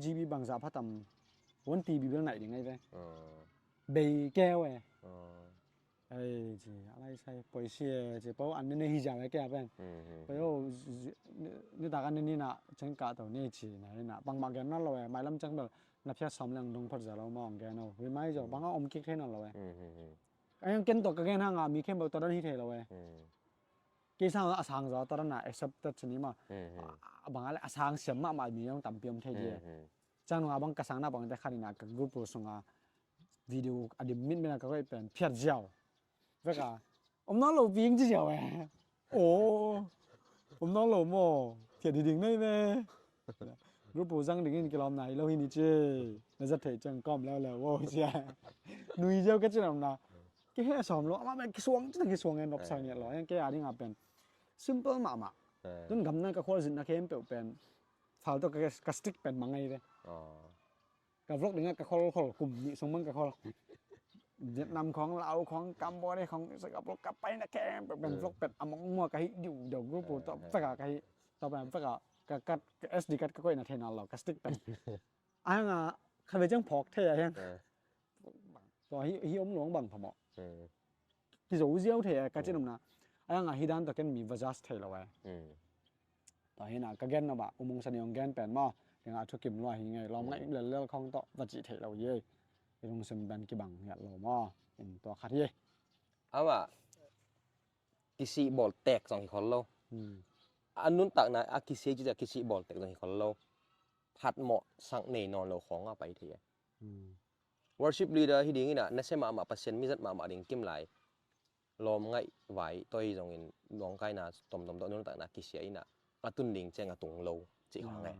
GB bangzah phatam one TB bel naih ding ai ve. Bei keu e. Ei ci a lai sai poisi e ci po an ne hi zia ve keu pen. Poi o nitak an ne ni na ceng kah to ne ci na hi na bangmah gen nawn lo e mailam ceng bel na phiat sawm leng dong phat zia lo mawng gen o rimai zo bang a om kik thei nawn lo e. Ayang ken to ka gen hanga mi khempeuh to dan hi thei lo e. Kei sang a sang zaw tua dana accepted cini ma. A bang a le a sang siam mahmah mi zong tampi om thei di. Ciang nunga bang ka sang na bangte khat ina ka group sunga video a dim mitmit a ka koih pen phiat ziau. Veka om nawn lo ping ci ziau e. Aw, om nawn lo maw, thiat hi ding nei ve. Group pu zang dingin kilawmna hi lo hi ni ci. Na zat theih ciang kawm leuleu vo sia. Nui ziau ka cin omna. Kiheh sawm lo, amah pen kisuang cin kisuang e, nopsa ngiat lo. Hiang kei a dingah pen simple mahmah. Tun gamna ka khual zinna khempeuh pen fal tawh ka, ka stick pen mangai ve. Ka vlog dingah ka khol khol, kum nih sung bang ka khol. Vietnam khawng, Laos khawng, Cambodia khawng, ka vlog ka paina khempeuh pen vlog pen a mong mua ka hih diu diu, group pu tawh vek a ka hih. Tawh pen vek a ka card, ka S D card ka koihna thei nawn lo, ka stick pen. A hang a khat vei ciang phawk thei a hiang. Tua hi, hi om luang bang phamawh. Kizo ziau thei a ka cin omna. A hang a hi dan tawh ken mi va judge thei lo e. Tua hi na ka gen na bah, U Mung San i hong gen pen maw. Kei nga a thukim lua hi ngei, lawm ngaih lellel khawng tawh va cih theih lo hi ei. I lungsim pen kibang hiat lo maw. In tua khat hi ei. Amah kisih bawl tek zong hi khol lo. A nuntakna a kisih ci a kisih bawl tek zong hi khol lo. Phatmawh sak nei nawn lo khawng a pai thei e. Worship leader hi ding inah, nasia mahmah Pasian mizat mahmah ding kim lai. Lawm ngaih vai tawh hi zongin, nuangkaina tomtom tawh nuntakna kisia inah, a tun ding ciang a tung lo cih khang e.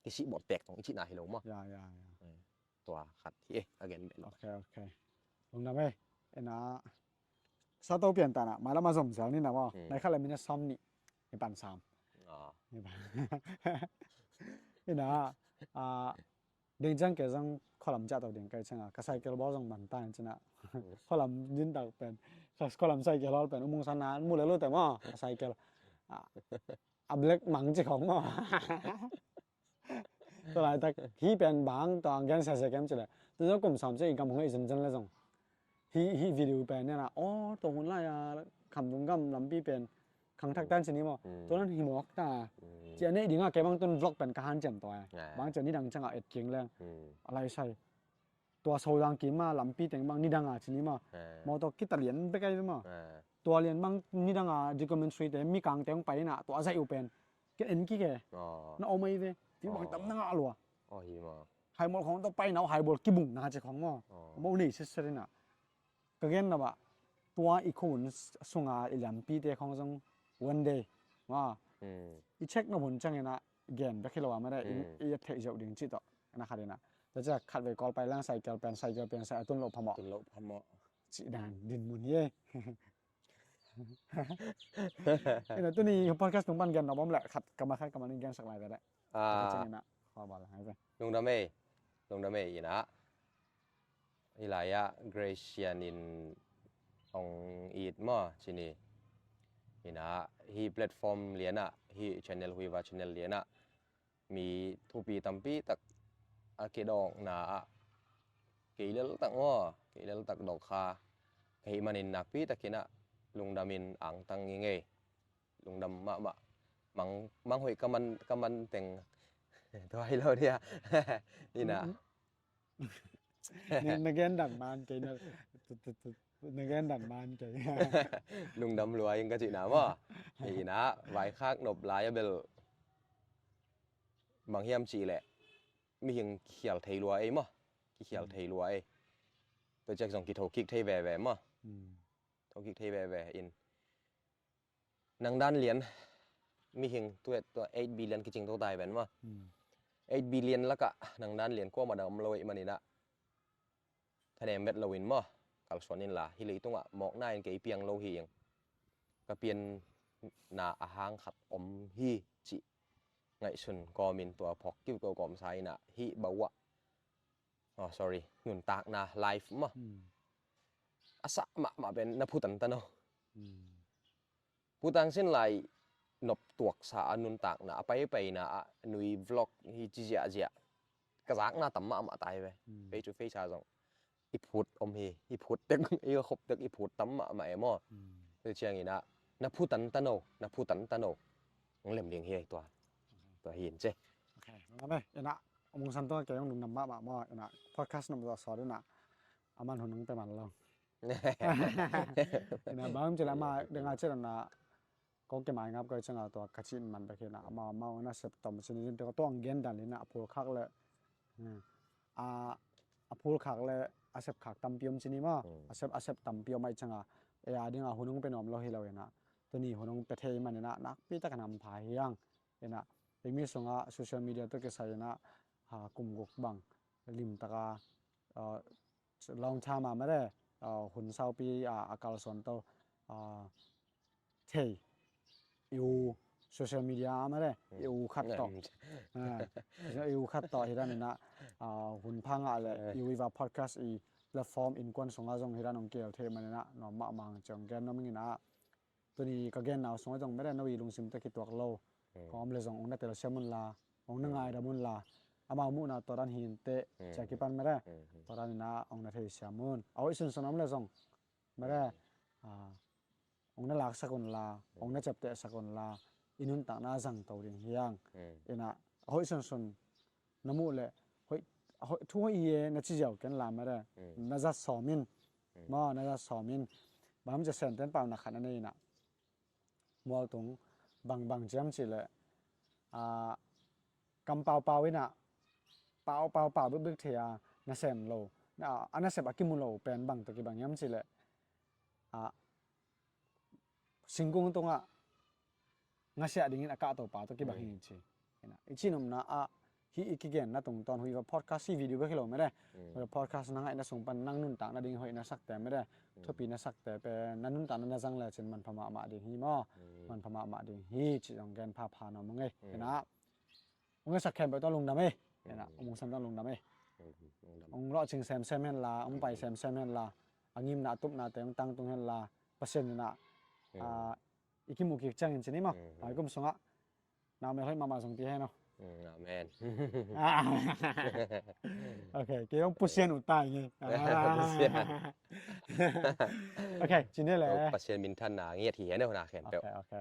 Kisih bawl tek tong i cihna hi lo maw. Tua khat hi e, a gen beh lo. Ok, ok. Lungdam e. Ena sa to pian tana, mailam a zom zel ni na maw. Nai khat le minute sawm nih. Ni pan sam. Ena, a, ding ciang kei zong khualam ciah to ding kai cianga, ka cycle bawl zong man ta in cina. Khualam din tak pen, khualam cycle hawl pen, U Mung San na mu le lo te maw, ka cycle. A, a black mang ci khong maw. Tua laitak hi pen bang tua gen sia sia kem ci le. Tu zong kum sam ci i gam hong i zen zen le zong. Hi, hi video pen nena, aw, tua hun lai a, kham dung gam lampi pen khang thak tan ci ni maw. Tua nan hi mawk ta. Ci a neih dingah kei bang tun vlog pen ka han ciam tua e. Bang ci a nidang ciangah et kieng leng. A lai sai. Tua Sodang kim a lampi teng bang nidang a ci ni maw. Mawtaw kita lian bek ai maw. Tua lian bang nidang a documentary te, Mikang te hong pai inah, tua zaih uh pen. Ke en kik e. Na om ai ve. Ti bang tam na ngah lua. Haimol khong tawh paina uh, haibol kibung na ci khong maw. Mo nei sitset inah. Ka gen na bah, tua i khun sunga i liampite khong zong one day. Ma. I check na hun ciang inah gen bek hi lo a mada i, i theih zeuh ding cih tawh. Na khat inah. Tua ciah khat vei kawl pai lang cycle pen, cycle pen sa a tun loh phamawh. Tun loh phamawh. Cih dan din mun hi e. Ina tuni podcast tung pan gen na bom leh khat kama khat kama ning gen sak lai ve leh. Ah. Kha bal hai ve. Lungdam ei. Lungdam ei ina. Hilai ah Gracian in hong it maw cini. Ina hi platform lian ah, hi channel, Huiva channel lian ah mi thupi tampi tak a kidawkna ah kei lel tak maw, kei lel tak dawk kha ka hih manin nakpi takin ah lungdamin angtang i ngei. Lungdam mahmah. Mang, mang hoih ka man, ka man teng tua hi lo dia. Ina. Na gen dan man kei na, na gen dan man kei. Lungdam lua ing ka cihna maw. Ina, vaikhak nop lai a bel bang hiam cih leh mihing kikhial thei lua ei maw. Kikhial thei lua ei. Tua ciak zong kitho kik thei veve maw. Tho kik thei veve in. Nang dan lian mihing tuet tua eight billion kicing to tai ven maw. Eight billion lakah nang dan lian kuamah dang om lo ei maninah. Thanem vet loin maw, kalsuan inla, hi leitungah mawkna in kei piang lo hi ing. Ka pianna a hang khat om hi cih ngaihsun kawmin tua phawk kiu ko kawmsa inah hih bauah. Oh, sorry, nuntakna life maw. A sah mahmah pen na phutan tano. Putang sin lai nop tuaksa a nuntakna a paipaina a nui vlog hi ci ziahziah ka zakna tam mahmah tai ve. Face to face a zong i phut om hi, i phut tek, i khop tek i phut tam mahmah e maw. Tua ciangin ah na phutan tano, na phutan tano. Ang lem ding hi tua. Tua hi in ce. Ok, ina, Mung San tua kei ang lungdam mahmah maw, ina podcast nom tua sawt ina. Aman hun ang pe man lo. Ina bang cila ma denga cila na kong ke mai ngap ko cila tua ka cin man bek ina ama ma na sep tom cini tua tua ang gen dan ina a phul khak le. A, a phul khak le a sep khak tampi om cini ma. A sep, a sep tampi om ai cila ei a dingah hun hong pia nuam lo hi lo inah, tuni hun hong pia thei maninah nakpi takin hampha hi hang. Inah eimi sungah social media tawh kisai inah, ah, kum guk bang limtaka, ah, long time a mare, ah, hun saupi a, a kalsuan to, ah, thei i u social media a mare i u khat tawh, ah, i u khat tawh hi dan inah, ah, hun pha ngah le i u Viva Podcast i platform innkuan sungah zong hi dan hong kihel thei maninah nuam mahmah hang ci hong gen nuam ing inah. Tuni ka genna uh sungah zong mare no i lungsim tawh kituak lo kong om le zong hong na telsiam unla, hong na ngaidam unla, amau muhna tua dan hi inteh ci a kipan mare tua dan inah hong na theisiam un. A hoih sunsun om le zong mare, ah, hong na laksak unla, hong na ciaptehsak unla, i nuntakna zang to ding hi hang. Inah a hoih sunsun na muh le, hoih, hoih, thu hoih hi e na ci ziau ken la mare, na zat sawm in. Maw, na zat sawm in. Bang hiam ci a, Senten paunak khat na nei inah, mualtung bangbang ciam cih leh, ah, kam paupau inah, paupau pau bikbik thei a, nasem lo, a, a nasep a kimu lo pen bang tawh kibang hiam cih leh, ah, singkung tungah ngasiah dingin a kahto pa tawh kibang hi ci. Inah i cihnopna ah hih i kigenna tungtawn, hih va podcast, hih video bek hi lo mare, va podcast na ngaihna sung pan nang nuntak nading hoih na sakte mare, thupi na sakte pen na nuntakna na zang lecin manpha mahmah ding hi maw. Manpha mahmah ding hi ci zong gen phapha nuam ing ei. Inah hong ngaihsak khempeuh tawh lungdam ei. Inah hong mungsan tawh lungdam ei. Hong lawhcing semsem henla, hong pai semsem henla, a ngimna a tupnate hong tangtung henla, Pasian inah, ah, i kimuh kik ciangin ci ni maw, mai kum sungah na mel hoih mahmah zong pia hen aw. Amen. Ok, kei hong pusian uh tai nge. Pusian. Ok, ci ni le. Pasian minthanna ngiat hi hen aw na khempeuh. Ok, ok.